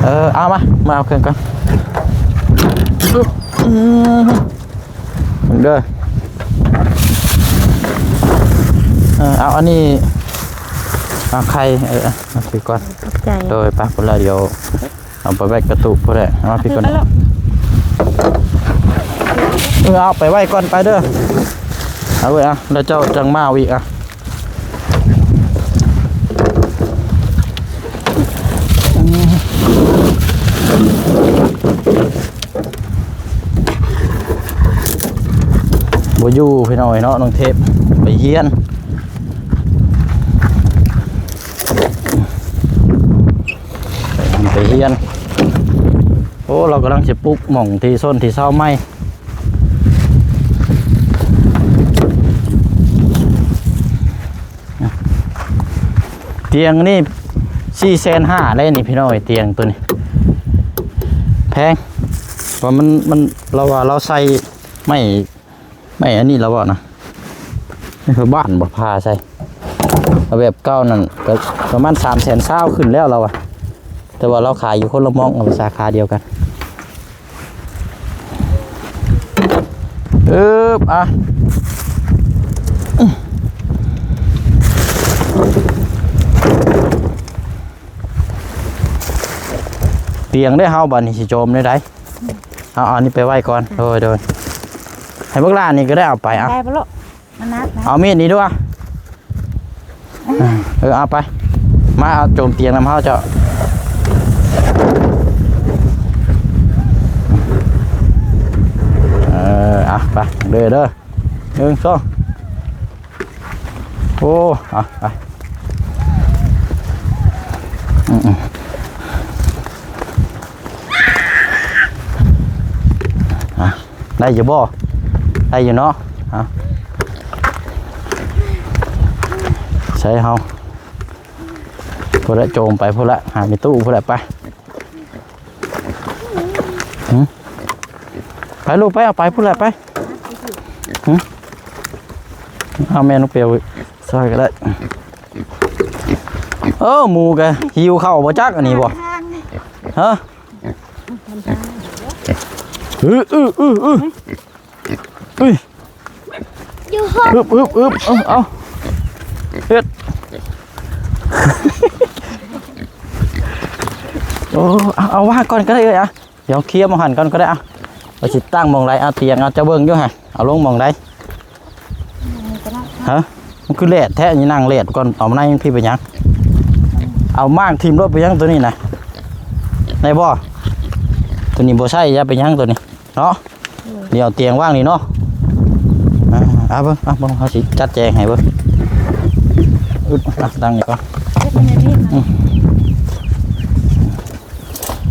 ເອີ ເອົາມາ ມາເອົາເຄື່ອງກ່ອນ. ອືມ ເບິ່ງເດີ. ເອີ ເອົາອັນນີ້ ເອົາໄຂ່ ເອີ ເອົາຖືກ່ອນ. ຂອບໃຈ. ໂດຍ ໄປພຸ້ນລະ ດຽວ ເອົາໄປໄວ້ກະຕຸພຸ້ນແຫຼະ. ເອົາມາພີ້ກ່ອນ. ເອີ ເອົາໄປໄວ້ກ່ອນ ໄປເດີ. ເອົາເວີຍ ເອົາ ແລ້ວເຈົ້າຈັ່ງມາເອົາອີກ ອ່ະ. ບໍ່ຢູ່ພີ່ນ້ອງເອີຍເນາະ ນ້ອງເທບໄປຮຽນ. ໄປຮຽນ. ໂອ້ ລາວກຳລັງຊິປຸກໝ່ອງທີ່ຊົນທີ່ເຊົາໃໝ່. ຕຽງນີ້ສີ່ແສນຫ້າໄດ໋ນີ້ພີ່ນ້ອງເອີຍ. ຕຽງໂຕນີ້ແພງ ເພາະມັນ ມັນ ລາວວ່າລາວໃສ່ໄມ້ ໄມ້ອັນນີ້ລາວເວົ້ານະ ໄມ້ຜ້າບ້ານບໍ່ ຜ່າໃສ່. ເອົາແບບເກົ່ານັ້ນກໍປະມານສາມແສນຊາວຂຶ້ນແລ້ວລາວວ່າ ແຕ່ວ່າລາວຂາຍຢູ່ຄົນລະໝ່ອງ ເອົາສາຂາດຽວກັນ. ອຶບ ອ່ະ ຕຽງເດ້ເຮົາ ບາດນີ້ຊິໂຈມແນວໃດ? ເອົາ ເອົາອັນນີ້ໄປໄວ້ກ່ອນ. ໂດຍ ໂດຍ. ໃຫ້ບັກຫຼ້ານີ້ກໍໄດ້ເອົາໄປ ເອົາ ໄດ້ບໍ່ລູກ? ມັນໜັກນະ. ເອົາມີດນີ້ດ້ວຍ. ເອີ ເອົາໄປ ມາເອົາໂຈມຕຽງນຳເຮົາເຈົ້າ. ເອີ ເອົາໄປເດີ ເດີ ໜຶ່ງ ສອງ. ໂອ້ ເອົາໄປ. ອືມ ອືມ ອ່ະ ໄດ້ຢູ່ບໍ່? ໄດ້ຢູ່ເນາະ. ອ່ະ ໃສ່ເຮົາ ພຸ້ນລະ ໂຈມໄປພຸ້ນລະ ຫາແມ່ຕູ້ພຸ້ນລະ ໄປ. ຫຶ ໄປລູກໄປ ເອົາໄປພຸ້ນລະ ໄປ. ຫຶ ເອົາແມ່ນ້ອງປຽວຊ່ອຍກໍໄດ້. ເອີ ໝູກໍຫິວເຂົ້າບໍ່ຈັກ ອັນນີ້ບໍ່? ຮະ? ອື ອື ອື ອື ອຶບ ອຶບ ອຶບ ເອົາ ເອົາ ເຮັດ. ໂອ້ ເອົາ ເອົາວາງກ່ອນກໍໄດ້ເອີຍ ອ່ະ ດຽວເຄຍໝ່ອງຫັ້ນກ່ອນກໍໄດ້. ອ່ະ ວ່າຊິຕັ້ງໝ່ອງໃດ? ເອົາຕຽງ ເອົາ ເຈົ້າເບິ່ງຢູ່ຫັ້ນ ເອົາລົງໝ່ອງໃດ? ຮະ? ມັນຄືແຫຼດແທ້ ນີ້ນັ່ງແຫຼດກ່ອນ ເອົາມາໃນພີ້ໄປຫຍັງ? ເອົາມ້າງຖິ້ມໂລດໄປຫຍັງໂຕນີ້ນະ? ໄດ້ບໍ່? ໂຕນີ້ບໍ່ໃຊ້ ຢ່າໄປຫຍັງໂຕນີ້ເນາະ. ດຽວຕຽງວາງນີ້ເນາະ. ອ່າ ເອົາເບິ່ງ ເອົາເບິ່ງ ເຮົາຊິຈັດແຈງໃຫ້ເບິ່ງ. ອຶບ ອ່ະ ຕັ້ງນີ້ກ່ອນ. ເຮັດໃຫ້ແມ່ນີ້ ອືມ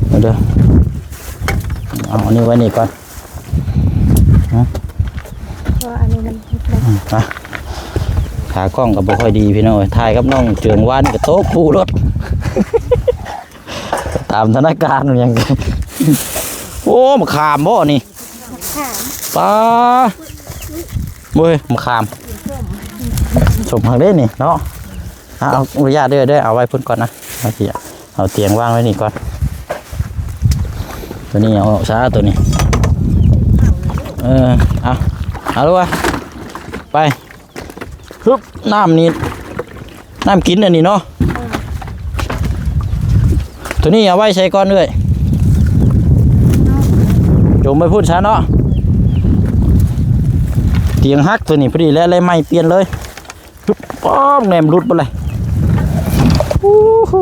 ເອົາເດີ ເອົາອັນນີ້ໄວ້ນີ້ກ່ອນ. ຮະ? ເພາະວ່າອັນນີ້ມັນ ອືມ ອ່ະ ຂາກ້ອງກໍບໍ່ຄ່ອຍດີພີ່ນ້ອງເອີຍ ຖ່າຍກັບນ້ອງເຈືອງວານກໍຕົກປູລົດ. ຕາມສະຖານະການຫຍັງ. ໂອ້ ມະຂາມບໍ່ນີ້? ມະຂາມ ປາ ເວີຍ ມະຂາມ. ສົມຄັກເດ້ນີ້ເນາະ. ເອົາ ເອົາ ອະນຸຍາດເດີ ເດີ ເອົາໄວ້ພຸ້ນກ່ອນນະ ເອົາ ຊິເອົາຕຽງວາງໄວ້ນີ້ກ່ອນ. ຕົວນີ້ເອົາອອກຊະ ຕົວນີ້ ເອີ ເອົາ ເອົາລະວະ ໄປ. ຮຶບ ນ້ຳນີ້ ນ້ຳກິນອັນນີ້ເນາະ. ຕົວນີ້ເອົາໄວ້ໃສກ່ອນເອື້ອຍ? ຈົມໄວ້ພຸ້ນຊະເນາະ. ຕຽງຫັກຕົວນີ້ ພໍດີແລ້ວ ແລ້ວໃໝ່ປ່ຽນເລີຍ. ຮຶບ ປ້ອມ ແໜມຫຼຸດເບິດເລີຍ. ໂອ້ໂຫ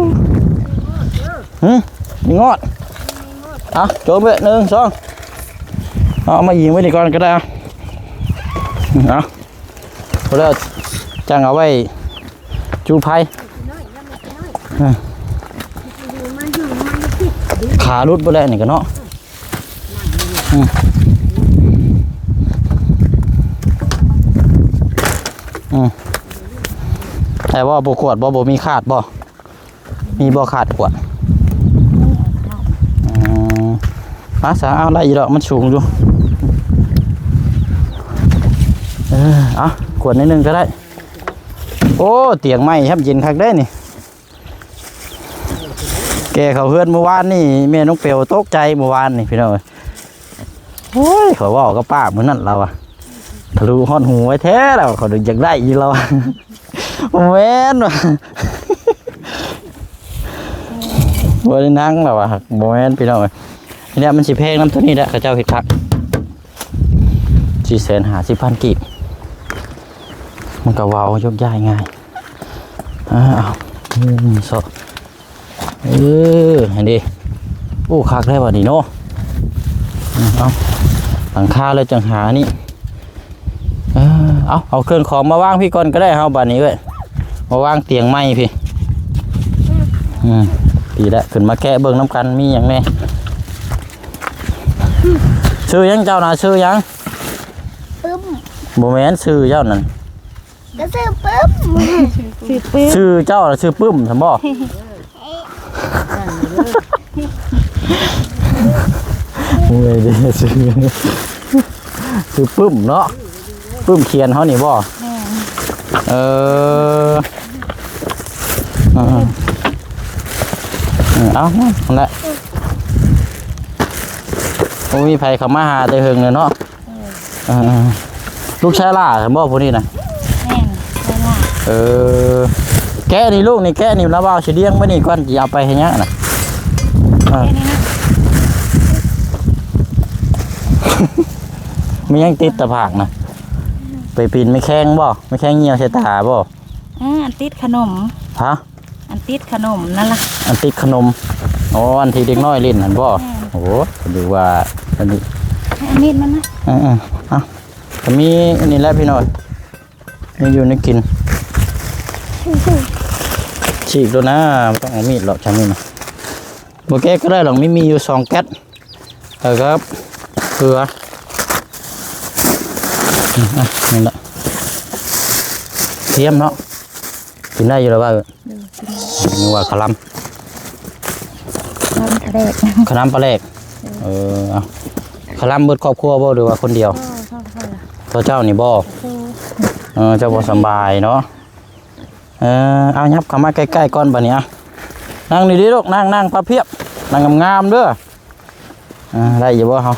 ຫຶ ມີງອດ. ເອົາ ຈົມເວີຍ ໜຶ່ງ ສອງ ເອົາ ເອົາມາອີງໄວ້ນີ້ກ່ອນກໍໄດ້. ເອົາ ເອົາ ພໍແລ້ວຈັ່ງເອົາໄວ້ຈູ່ໄຟ. ເອີ ຂາຫຼຸດເບິດແລ້ວນີ້ກໍເນາະ. ອືມ ອືມ ແຕ່ວ່າບໍ່ຂວດບໍ່ ບໍ່ມີຂາດບໍ່? ມີບໍ່ຂາດຂວດ? ອືມ ມາຊະ ເອົາ ໄດ້ຢູ່ດອກ ມັນສູງຢູ່. ເອີ ເອົາ ຂວດໜ້ອຍໜຶ່ງກໍໄດ້. ໂອ້ ຕຽງໃໝ່ແຮມເຢັນຄັກເດ້ນີ້. ແກ່ເຂົ້າເຮືອນມື້ວານນີ້ ແມ່ນ້ອງເປວຕົກໃຈມື້ວານນີ້ພີ່ນ້ອງເອີຍ. ໂອ້ຍ ຂ້ອຍເວົ້າກັບປ້າມື້ນັ້ນລາວວ່າ ທະລຸຮອດຫູໄວ້ແທ້ລາວວ່າ ຂ້ອຍຢາກໄດ້ຢູ່ລາວວ່າ. ບໍ່ແມ່ນວ່າ ບໍ່ໄດ້ນັ່ງລາວວ່າ ບໍ່ແມ່ນພີ່ນ້ອງເອີຍ. ນີ້ແຫຼະ ມັນຊິແພງນຳຕົວນີ້ແຫຼະ ເຂົາເຈົ້າເຮັດຄັກ. ສີ່ແສນຫ້າສິບພັນກີບ ມັນກໍເວົ້າຍົກຍ້າຍງ່າຍ. ເອົາ ເອົາ ເອີ ສອກ ເອີ ຫັ້ນເດ. ໂອ້ ຄັກແທ້ບາດນີ້ເນາະ. ເອົາ ຫຼັງຄາແລ້ວຈັ່ງຫານີ້. ເອີ ເອົາ ເອົາເຄື່ອງຂອງມາວາງພີ້ກ່ອນກໍໄດ້ ເຮົາບາດນີ້ເອີຍ ມາວາງຕຽງໃໝ່ພີ້. ອືມ ດີແລ້ວ ຂຶ້ນມາແກະເບິ່ງນຳກັນ ມີຫຍັງແດ່. ຊື່ຫຍັງເຈົ້ານະ? ຊື່ຫຍັງ? ປຶ້ມ. ບໍ່ແມ່ນ ຊື່ເຈົ້ານັ້ນ. ກໍຊື່ປຶ້ມ. ຊື່ປຶ້ມ. ຊື່ເຈົ້ານະ ຊື່ປຶ້ມຊັ້ນບໍ່? ເມື່ອຍເດ້ ຊື່ ຊື່ປຶ້ມເນາະ. ປຶ້ມຂຽນເຮົານີ້ບໍ່? ແມ່ນ. ເອີ ເອີ ເອົາ ນັ້ນແຫຼະ. ບໍ່ມີໃຜເຂົ້າມາຫາແຕ່ເຫິງແລ້ວເນາະ. ເອີ ເອີ ລູກຊາຍຫຼ້າບໍ່ຜູ້ນີ້ນະ? ແມ່ນ ຊາຍຫຼ້າ. ເອີ ແກະນີ້ລູກນີ້ ແກະນີ້ລະ ບ່າວຊິລ້ຽງໄວ້ນີ້ກ່ອນ ຊິເອົາໄປເຮັດຫຍັງນະ? ເອີ ແກະນີ້ນະ. ມີຫຍັງຕິດຕາຜາກນະ? ໄປປີນໄມ້ແຂ້ງບໍ່? ໄມ້ແຂ້ງຍ່ຽວໃສ່ຕາບໍ່? ເອີ ອັນຕິດຂະໜົມ. ຮະ? ອັນຕິດຂະໜົມນັ້ນລະ. ອັນຕິດຂະໜົມ. ອໍ ອັນທີ່ເດັກນ້ອຍຫຼິ້ນຫັ້ນບໍ່? ແມ່ນ. ໂອ້ ຫຼືວ່າອັນນີ້ ໃຫ້ອັນມີດມັນນະ. ເອີໆ ເອົາ ກໍມີອັນນີ້ແຫຼະພີ່ນ້ອງ ມີຢູ່ໃນກິນ. ສີກໂລດນະ ບໍ່ຕ້ອງເອົາມີດຫຼອກ ຈຳນີ້ນະ. ບໍ່ແກະກໍໄດ້ດອກ ມີ ມີຢູ່ສອງແກັດ. ເອີ ຄັບ ເກືອ ອືມ ອ່ະ ນີ້ລະ ທຽມເນາະ. ກິນໄດ້ຢູ່ແລ້ວວ່າ ເອີ ເອີ ກິນໄດ້. ນຶກວ່າຂະລຳ ຂະລຳປາແດກ ຂະລຳປາແດກ. ເອີ ເອີ ເອົາ ຂະລຳເບິດຄອບຄົວບໍ່ ຫຼືວ່າຄົນດຽວ? ເອີ ຄອບຄົວ. ຕົວເຈົ້ານີ້ບໍ່? ເອີ ເອີ ເຈົ້າບໍ່ສຳບາຍເນາະ. ເອີ ເອົາ ຫຍັບເຂົ້າມາໃກ້ໆກ່ອນບາດນີ້. ອ່ະ ນັ່ງດີໆລູກ ນັ່ງ ນັ່ງພັບພຽບ ນັ່ງງາມໆເດີ. ອ່າ ໄດ້ຢູ່ບໍ່ເຮົາ?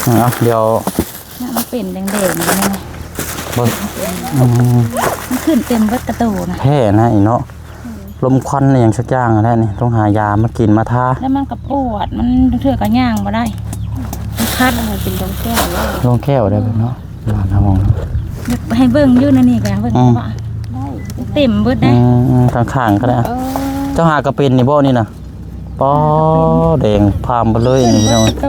ເອົາ ດຽວ ມັນເປັນແດງໆຢູ່ນີ້ ເບິ່ງ ອືມ ມັນຂຶ້ນເຕັມເບິດຕະໂຕນະ. ແພ້ນະອີເນາະ ລົມຄວັນອີ່ຫຍັງສັກຢ່າງຫັ້ນແຫຼະນີ້. ຕ້ອງຫາຢາມາກິນມາທາ. ແລ້ວມັນກໍປວດ ມັນເທື່ອກໍຍ່າງບໍ່ໄດ້ ມັນຄັນ. ເປັນດວງແກ້ວເລີຍ ດວງແກ້ວໄດ້ເນາະ. ມາທາງຫ້ອງ ຢາກໃຫ້ເບິ່ງຢູ່ໃນນີ້ກະເບິ່ງ ອືມ ວ່າໄດ້ ເຕັມເບິດເດ້. ອືມໆ ຂ້າງໆກໍໄດ້. ເອີ ເຈົ້າຫາກະເປັນນີ້ບໍ່ນີ້ນະ? ປໍ ຫາກະເປັນ ແດງພາມເບິດເລີຍນີ້ພີ່ນ້ອງ. ໂຕ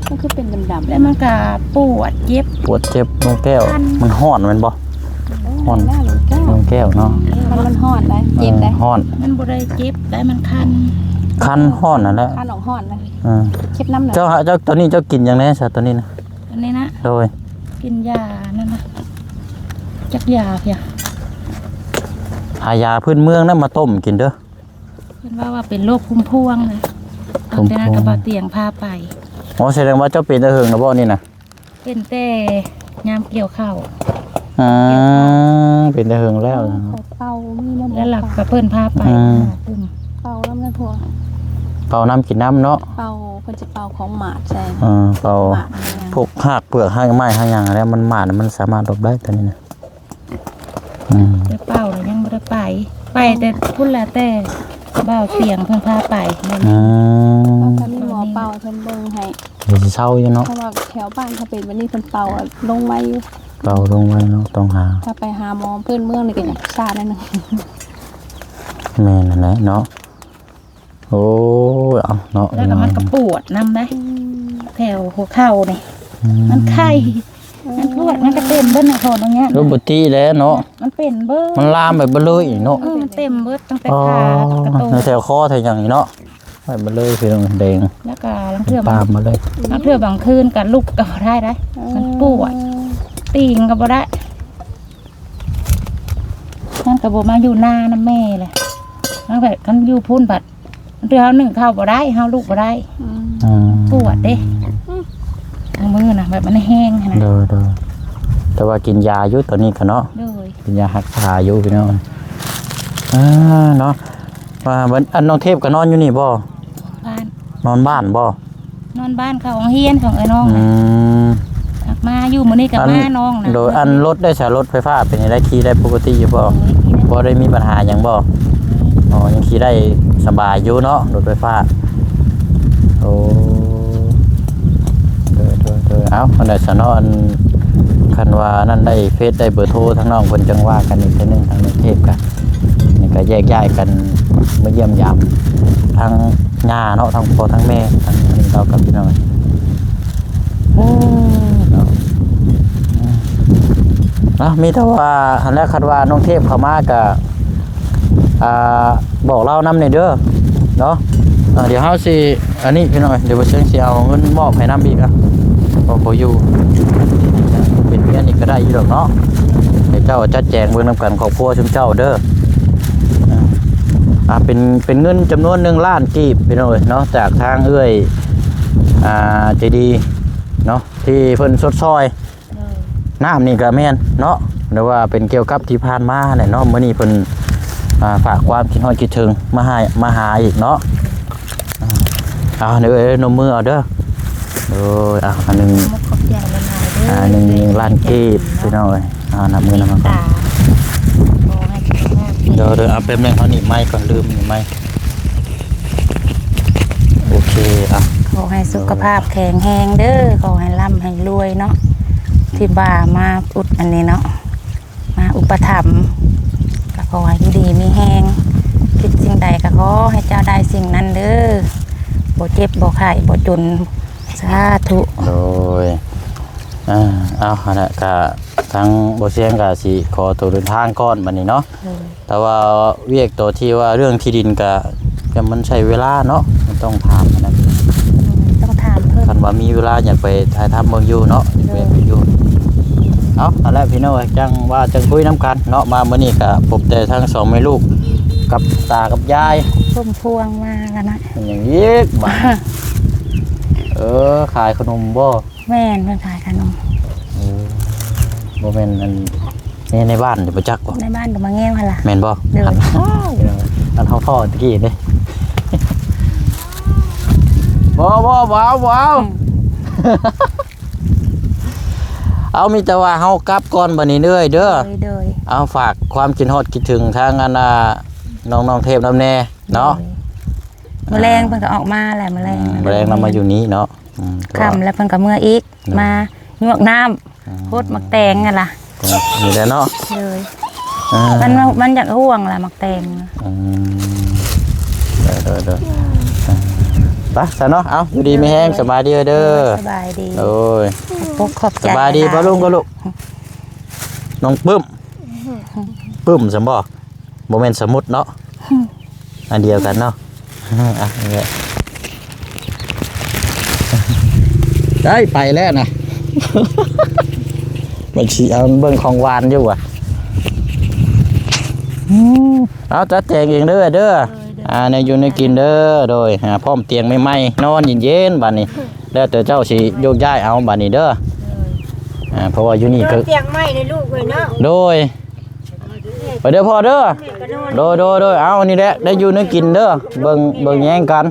ມັນຄືເປັນດຳໆ ແລ້ວມັນກະປວດເຈັບ ປວດເຈັບ ດວງແກ້ວ ຄັນ ມັນຮ້ອນແມ່ນບໍ່? ເອີ ຮ້ອນ ດວງແກ້ວ ດວງແກ້ວເນາະ. ມັນ ມັນຮ້ອນໄດ໋ ເຈັບໄດ໋. ເອີ ຮ້ອນ ມັນບໍ່ໄດ້ເຈັບໄດ໋ ມັນຄັນ ຄັນຮ້ອນນັ້ນແຫຼະ ຄັນອອກຮ້ອນນະ. ເອີ ເຈັບນຳນະ. ເຈົ້າ ເຈົ້າ ຕອນນີ້ເຈົ້າກິນຫຍັງແດ່ຊະ ຕອນນີ້ນະ? ອັນນີ້ນະ ໂດຍ ກິນຢານັ້ນນະ ຈັກຢາພຽງ ຫາຢາພື້ນເມືອງນະມາຕົ້ມກິນເດີ. ເພິ່ນວ່າ ວ່າເປັນໂລກພູມພວງນະ. ພູມພວງ ເອົາແຕ່ນັ້ນກໍບໍ່ຕຽງພາໄປ. ອໍ ສະແດງວ່າເຈົ້າເປັນແຕ່ເຫິງແລ້ວບໍ່ນີ້ນະ? ເປັນແຕ່ຍາມກ່ຽວເຂົ້າ. ອື ເປັນແຕ່ເຫິງແລ້ວ ເອີ ເນາະ ເຂົາເປົ່າ ມີແນວ ແລ້ວຫຼັກກໍເພິ່ນພາໄປ ອືມ ເພິ່ນເປົ່ານຳໃນພວກ ເປົ່ານຳກິນນຳເນາະ ເປົ່າ ເພິ່ນຈະເປົ່າຂອງໝາດໃສ່ ເອີ ເປົ່າ ໝາດຫຍັງ ພວກຮາກເປືອກຮາກໄມ້ຮາກຫຍັງແລ້ວ ມັນໝາດ ມັນສາມາດຫຼົບໄດ້ຕົວນີ້ນະ ອືມ ແຕ່ເປົ່າແລ້ວຍັງບໍ່ໄດ້ໄປ ໄປແຕ່ພຸ້ນແຫຼະ ແຕ່ບ່າວສຽງເພິ່ນພາໄປ ອືມ ເຂົາກໍມີໝໍເປົ່າໃຫ້ເພິ່ນເບິ່ງໃຫ້ ເພິ່ນຊິເຊົາຢູ່ເນາະ ເພາະວ່າແຖວບ້ານເຂົາເປັນແບບນີ້ ເພິ່ນເປົ່າລົງໄວຢູ່ ເປົ່າລົງໄວເນາະ ຕ້ອງຫາ ຖ້າໄປຫາໝໍພື້ນເມືອງນີ້ກໍຍັງຊ້າໜ້ອຍໜຶ່ງ ແມ່ນຫັ້ນແຫຼະເນາະ ໂອ້ຍ ເອົາເນາະ ແລ້ວກໍມັນກໍປວດນຳໄດ໋ ອືມ ແຖວຫົວເຂົ່ານີ້ ອືມ ມັນໄຂ້ ມັນປວດ ມັນກໍເຕັມເບິດນະ ຂໍອະນຸຍາດ ປົກກະຕິແຫຼະເນາະ ມັນເປັນເບິດ ມັນລາມໄປເບິດເລີຍເນາະ ເອີ ມັນເຕັມເບິດ ຕັ້ງແຕ່ຂາ ອໍ ກະໂຕ ໃນແຖວຄໍແຖວຫຍັງນີ້ເນາະ ໄປເບິດເລີຍ ພີ່ນ້ອງ ແດງ ແລ້ວກໍລາງເທື່ອ ປາມມາເລີຍ ລາງເທື່ອບາງຄືນກໍລຸກກໍບໍ່ໄດ້ໄດ໋ ເອີ ມັນປວດ ຕີງກໍບໍ່ໄດ້ ມັນກໍບໍ່ມາຢູ່ນານຳແມ່ແຫຼະ ມັນແບບຄັນຢູ່ພຸ້ນບັດ ເທື່ອເຮົາໜຶ້ງເຂົ້າບໍ່ໄດ້ ເຮົາລຸກບໍ່ໄດ້ ອືມ ອືມ ປວດເດ້ ອືມ ບາງມື້ນະ ແບບມັນແຮງຫັ້ນນະ ໂດຍ ໂດຍ ແຕ່ວ່າກິນຢາຢູ່ຕອນນີ້ກໍເນາະ ໂດຍ ກິນຢາຮັກສາຢູ່ພີ່ນ້ອງ ອ່າ ເນາະ ວ່າອັນ ອັນນ້ອງເທບກໍນອນຢູ່ນີ້ບໍ່? ບ້ານ ນອນບ້ານບໍ່? ນອນບ້ານ ເຂົ້າໂຮງຮຽນຂອງເອື້ອຍນ້ອງ ອືມ ມາຢູ່ມື້ນີ້ກໍ ອັນ ມານ້ອງນະ ໂດຍ ອັນລົດໄດ້ສະ ລົດໄຟຟ້າເປັນຈັ່ງໃດ ຂີ່ໄດ້ປົກກະຕິຢູ່ບໍ່? ໂດຍ ຂີ່ໄດ້ ບໍ່ໄດ້ມີບັນຫາຫຍັງບໍ່? ອືມ ອໍ ຍັງຂີ່ໄດ້ສະບາຍຢູ່ເນາະ ລົດໄຟຟ້າ ໂອ້ ໂດຍ ໂດຍ ໂດຍ ເອົ້າ ອັນໃດສະເນາະ ອັນ ຄັນວ່ານັ້ນໄດ້ເຟສໄດ້ເບີໂທທາງນ້ອງເພິ່ນ ຈັ່ງວ່າກັນອີກເທື່ອໜຶ່ງ ທາງກະເທບກະ ນີ້ກະແຍກຍ້າຍກັນມາຢ້ຽມຢາມທາງຍ່າເນາະ ທາງພໍ່ທາງແມ່ ທາງນີ້ເຮົາກັບພີ່ນ້ອງ ໂອ້ ເນາະ ເນາະ ມີແຕ່ວ່າຫັ້ນແຫຼະ ຄັນວ່ານ້ອງເທບເຂົ້າມາກະ ອ່າ ບອກລາວນຳແດ່ເດີເນາະ ອ່າ ດຽວເຮົາຊິ ອັນນີ້ພີ່ນ້ອງເອີຍ ດຽວບໍ່ເຊີງຊິເອົາເງິນມອບໃຫ້ນຳອີກ ອ່ະ ເພາະບໍ່ຢູ່ ເປັນເມຍນີ້ກໍໄດ້ຢູ່ດອກເນາະ ໃຫ້ເຈົ້າຈັດແຈງເບິ່ງນຳກັນຄອບຄົວຊຸມເຈົ້າເດີ ອ່າ ເປັນ ເປັນເງິນຈຳນວນໜຶ່ງລ້ານກີບພີ່ນ້ອງເອີຍເນາະ ຈາກທາງເອື້ອຍ ອ່າ ໃຈດີເນາະ ທີ່ເພິ່ນຊົດຊ່ອຍ ໂດຍ ນ້ຳນີ້ກໍແມ່ນເນາະ ຫຼືວ່າເປັນກ່ຽວກັບທີ່ຜ່ານມາແຫຼະເນາະ ມື້ນີ້ເພິ່ນ ອ່າ ຝາກຄວາມຄິດຮອດຄິດເຖິງມາໃຫ້ ມາຫາອີກເນາະ ອ່າ ເອົາເດີ ນົມມືເອົາເດີ ໂດຍ ອ່າ ອັນໜຶ່ງ ຂອບໃຈຫຼາຍໆເດີ ອ່າ ໜຶ່ງລ້ານກີບ ພີ່ນ້ອງເອີຍ ອ່າ ນັບມືນຳກັນ ໂດຍ ໂດຍ ເອົາແປັບໜຶ່ງ ເຮົາໜີບໄມກ່ອນ ລືມໜີບໄມ ໂອເຄ ອ່ະ ຂໍໃຫ້ສຸຂະພາບແຂງແຮງເດີ ຂໍໃຫ້ລ່ຳໃຫ້ລວຍເນາະ ທີ່ວ່າມາອຸດອັນນີ້ເນາະ ມາອຸປະຖຳ ກໍຂໍໃຫ້ຢູ່ດີມີແຮງ ຄິດສິ່ງໃດກໍຂໍໃຫ້ເຈົ້າໄດ້ສິ່ງນັ້ນເດີ ບໍ່ເຈັບບໍ່ໄຂ້ບໍ່ຈົນ ສາທຸ ໂດຍ ອ່າ ເອົາ ຫັ້ນແຫຼະ ກະທາງບໍ່ສຽງກະຊິຂໍໂຕເດີນທາງກ່ອນບັດນີ້ເນາະ ໂດຍ ແຕ່ວ່າວຽກໂຕທີ່ວ່າເລື່ອງທີ່ດິນກະ ກະມັນໃຊ້ເວລາເນາະ ມັນຕ້ອງຖາມຫັ້ນນະ ຕ້ອງຖາມເພິ່ນ ຄັນວ່າມີເວລາຢາກໄປຖ່າຍທຳເບິ່ງຢູ່ເນາະ ຢາກແວະເບິ່ງຢູ່ ເອົາ ຫັ້ນແຫຼະພີ່ນ້ອງເອີຍ ຈັ່ງວ່າຈັ່ງຄຸຍນຳກັນເນາະ ມາມື້ນີ້ກະພົບແຕ່ທັງສອງແມ່ລູກ ກັບຕາກັບຍາຍ ສົມພວງມາກັນນະ ເປັນຫຍັງອີກບາດ ເອີ ຂາຍຂະໜົມບໍ່? ແມ່ນ ເພິ່ນຂາຍຂະໜົມ ເອີ ບໍ່ແມ່ນອັນ ໃນ ໃນບ້ານຢູ່ບໍ່ຈັກບໍ່? ໃນບ້ານກໍມາແງວຫັ້ນລະ ແມ່ນບໍ່? ໂດຍ ອັນເຮົາພໍ້ຕະກີ້ເດ້ ບໍ່ ບໍ່ ບໍ່ເອົາ ບໍ່ເອົາ ອືມ ເອົາ ມີແຕ່ວ່າເຮົາກັບກ່ອນບັດນີ້ເດີ ໂດຍ ໂດຍ ເອົາ ຝາກຄວາມຄິດຮອດຄິດເຖິງທາງອັນນ່າ ນ້ອງໆເທບນຳແດ່ເນາະ ໂດຍ ມື້ແລງເພິ່ນກໍອອກມາແຫຼະ ມື້ແລງ ອືມ ມື້ແລງລາວມາຢູ່ນີ້ເນາະ ອືມ ຄ່ຳແລ້ວເພິ່ນກໍເມືອອີກ ໂດຍ ມາຍວກນ້ຳ ອືມ ໂພດໝາກແຕງຫັ້ນລະ ນີ້ແຫຼະເນາະ ໂດຍ ອ່າ ມັນ ມັນຢາກຮ່ວງລະໝາກແຕງ ອືມ ໂດຍ ໂດຍ ໂດຍ ອ່າ ໄປຊະເນາະ ເອົາ ຢູ່ດີມີແຮງ ໂດຍ ສະບາຍດີເດີ ໂດຍ ສະບາຍດີ ໂດຍ ຂອບອົກຂອບໃຈ ສະບາຍດີ ຫຼາຍໆ ປ້າລຸງ ປ້າລຸງ ນ້ອງປຶ້ມ ປຶ້ມຊັ້ນບໍ່? ບໍ່ແມ່ນສະມຸດເນາະ ອັນດຽວກັນເນາະ ອ່ະ ນີ້ແຫຼະ ໄດ້ໄປແລ້ວນະ ມັນຊິເອົາເບິ່ງຂອງຫວານຢູ່ຫວາ ອືມ ເອົາ ຈັດແຈງເອງເດີ ເດີ ໂດຍ ໂດຍ ອ່າ ແນວຢູ່ແນວກິນເດີ ໂດຍ ອ່າ ພ້ອມຕຽງໃໝ່ໆ ນອນເຢັນໆ ບາດນີ້ ແລ້ວແຕ່ເຈົ້າຊິໂຍກຍ້າຍເອົາ ບາດນີ້ເດີ ໂດຍ ອ່າ ເພາະວ່າຢູ່ນີ້ກໍ ຕຽງໃໝ່ເດ້ລູກເອີຍເນາະ ໂດຍ ໄປເດີພໍ່ເດີ. ໂດຍ ໂດຍ ໂດຍ. ເອົາ ນີ້ແຫຼະ ໄດ້ຢູ່ໄດ້ກິນເດີ. ເບິ່ງ ເບິ່ງແຍງກັນ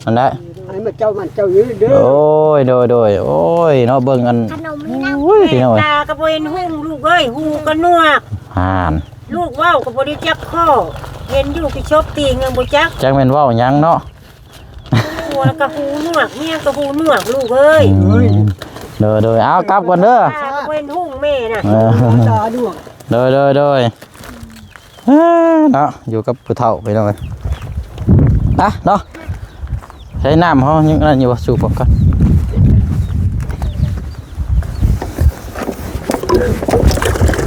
ອັນໃດ ໃຫ້ມັນເຈົ້າມັນເຈົ້າຢືນເດີ. ໂອ້ຍ ໂດຍ ໂດຍ. ໂອ້ຍເນາະ ເບິ່ງອັນ ຂະໜົມນີ້ນະ ໂອ້ຍ ພີ່ນ້ອງເອີຍ ຕາກໍບໍ່ເຫັນຮຸ່ງລູກເອີຍ ຫູກໍໜວກ ຫານ ລູກເວົ້າກໍບໍ່ໄດ້ຈັກຂໍ້ ເຫັນຢູ່ທີ່ສົບຕີນຍັງບໍ່ຈັກ ຈັກແມ່ນເວົ້າຫຍັງເນາະ. ຜົວກໍຫູໜວກ ເມຍກໍຫູໜວກ ລູກເອີຍ. ອືມ ໂດຍ ໂດຍ. ເອົາ ກັບກ່ອນເດີ ຕາກໍບໍ່ເຫັນຮຸ່ງແມ່ນະ. ເອີ ຕາໜວກ. ໂດຍ ໂດຍ ໂດຍ. ເອີ ເນາະ ຢູ່ກັບຜູ້ເຖົ້າໄປເນາະ ໄປເນາະ. ໃຊ້ນ້ຳເຮົາຍັງນັ້ນຢູ່ບໍ່? ສູບອອກກ່ອນ.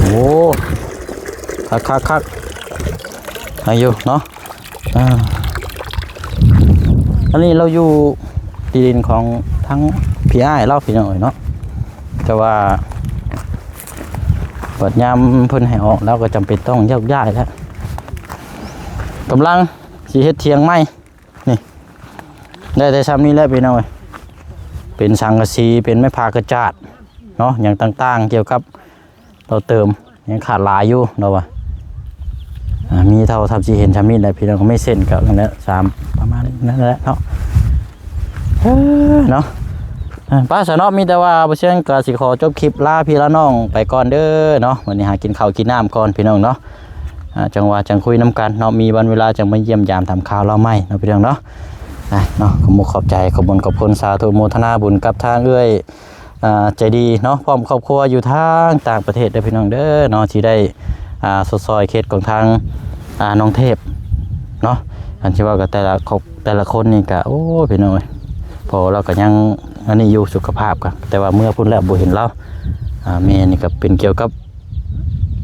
ໂອ້ ຄັກໆໆ ໃຫ້ຢູ່ເນາະ. ອ່າ ອັນນີ້ລາວຢູ່ທີ່ດິນຂອງທັງພີ່ອ້າຍລາວ ພີ່ນ້ອງເອີຍເນາະ ແຕ່ວ່າບັດຍາມເພິ່ນໃຫ້ອອກ ລາວກໍຈຳເປັນຕ້ອງໂຍກຍ້າຍແລ້ວ. ກຳລັງຊິເຮັດຖຽງໃໝ່ ນີ້ ໄດ້ແຕ່ຊ່ຳນີ້ແຫຼະ ພີ່ນ້ອງເອີຍ ເປັນສັງກະສີ ເປັນໄມ້ຜ້າກະຈາດເນາະ ຫຍັງຕ່າງໆ ກ່ຽວກັບ ລາວເຕີມ ຍັງຂາດຫຼາຍຢູ່ລາວວ່າ. ອ່າ ມີເທົ່າ ທຳຊິເຫັນຊ່ຳນີ້ແຫຼະ ພີ່ນ້ອງ. ໄມ້ເສັ້ນກໍນັ້ນແຫຼະ ສາມ ປະມານນັ້ນແຫຼະເນາະ. ເອີ ເນາະ ເອີ ໄປຊະເນາະ. ມີແຕ່ວ່າບໍ່ຊຽງກໍຊິຂໍຈົບຄລິບລາພີ່ລານ້ອງໄປກ່ອນເດີເນາະ. ມື້ນີ້ຫາກິນເຂົ້າກິນນ້ຳກ່ອນ ພີ່ນ້ອງເນາະ. ອ່າ ຈັ່ງວ່າຈັ່ງຄຸຍນຳກັນເນາະ ມີວັນເວລາຈັ່ງມາຢ້ຽມຢາມຖາມຂ່າວລາວໃໝ່ເນາະ ພີ່ນ້ອງເນາະ. ອ່າ ເນາະ ຂອບມຸກຂອບໃຈ ຂອບບຸນຂອບຄຸນ ສາທຸໂມທະນາບຸນກັບທາງເອື້ອຍ ອ່າ ໃຈດີເນາະ ພ້ອມຄອບຄົວຢູ່ທາງຕ່າງປະເທດເດີ ພີ່ນ້ອງເດີເນາະ ທີ່ໄດ້ ອ່າ ຊົດຊ່ອຍເຄສຂອງທາງ ອ່າ ນ້ອງເທບເນາະ. ອັນທີ່ວ່າກໍແຕ່ລະຄົບ ແຕ່ລະຄົນນີ້ກໍ ໂອ້ ພີ່ນ້ອງເອີຍ ພໍ່ລາວກໍຍັງອັນນີ້ຢູ່ ສຸຂະພາບກໍ ແຕ່ວ່າເມືອພຸ້ນແລ້ວບໍ່ເຫັນລາວ. ອ່າ ແມ່ນີ້ກໍເປັນກ່ຽວກັບ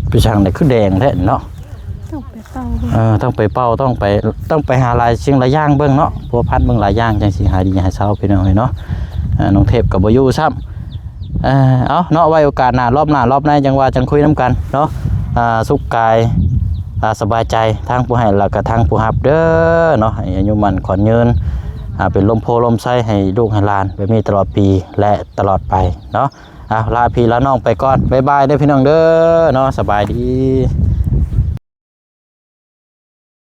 ໄປຊ່າງໃດຄືແດງແທ້ເນາະ. ຕ້ອງໄປເປົ່າເບິ່ງ ເອີ ຕ້ອງໄປເປົ່າ ຕ້ອງໄປ ຕ້ອງໄປຫາຫຼາຍສິ່ງຫຼາຍຢ່າງເບິ່ງເນາະ ພົວພັນເບິ່ງຫຼາຍຢ່າງ ຈັ່ງຊິຫາຍດີຫາຍເຊົາ ພີ່ນ້ອງເອີຍເນາະ. ອ່າ ນ້ອງເທບກໍບໍ່ຢູ່ຊ້ຳ. ເອີ ເອົາເນາະ ໄວ້ໂອກາດໜ້າ ລອບໜ້າລອບໃນ ຈັ່ງວ່າຈັ່ງຄຸຍນຳກັນເນາະ. ອ່າ ສຸກກາຍ ອ່າ ສະບາຍໃຈ ທັງຜູ້ໃຫ້ ແລ້ວກໍທັງຜູ້ຮັບເດີເນາະ. ໃຫ້ອາຍຸໝັ້ນຂວັນຍືນ ອ່າ ເປັນລົມໂພລົມໄຊໃຫ້ລູກໃຫ້ຫຼານແບບນີ້ຕະຫຼອດປີ ແລະ ຕະຫຼອດໄປເນາະ. ອ່າ ລາພີ່ລານ້ອງໄປກ່ອນ ບາຍບາຍເດີ ພີ່ນ້ອງເດີເນາະ ສະບາຍດີ.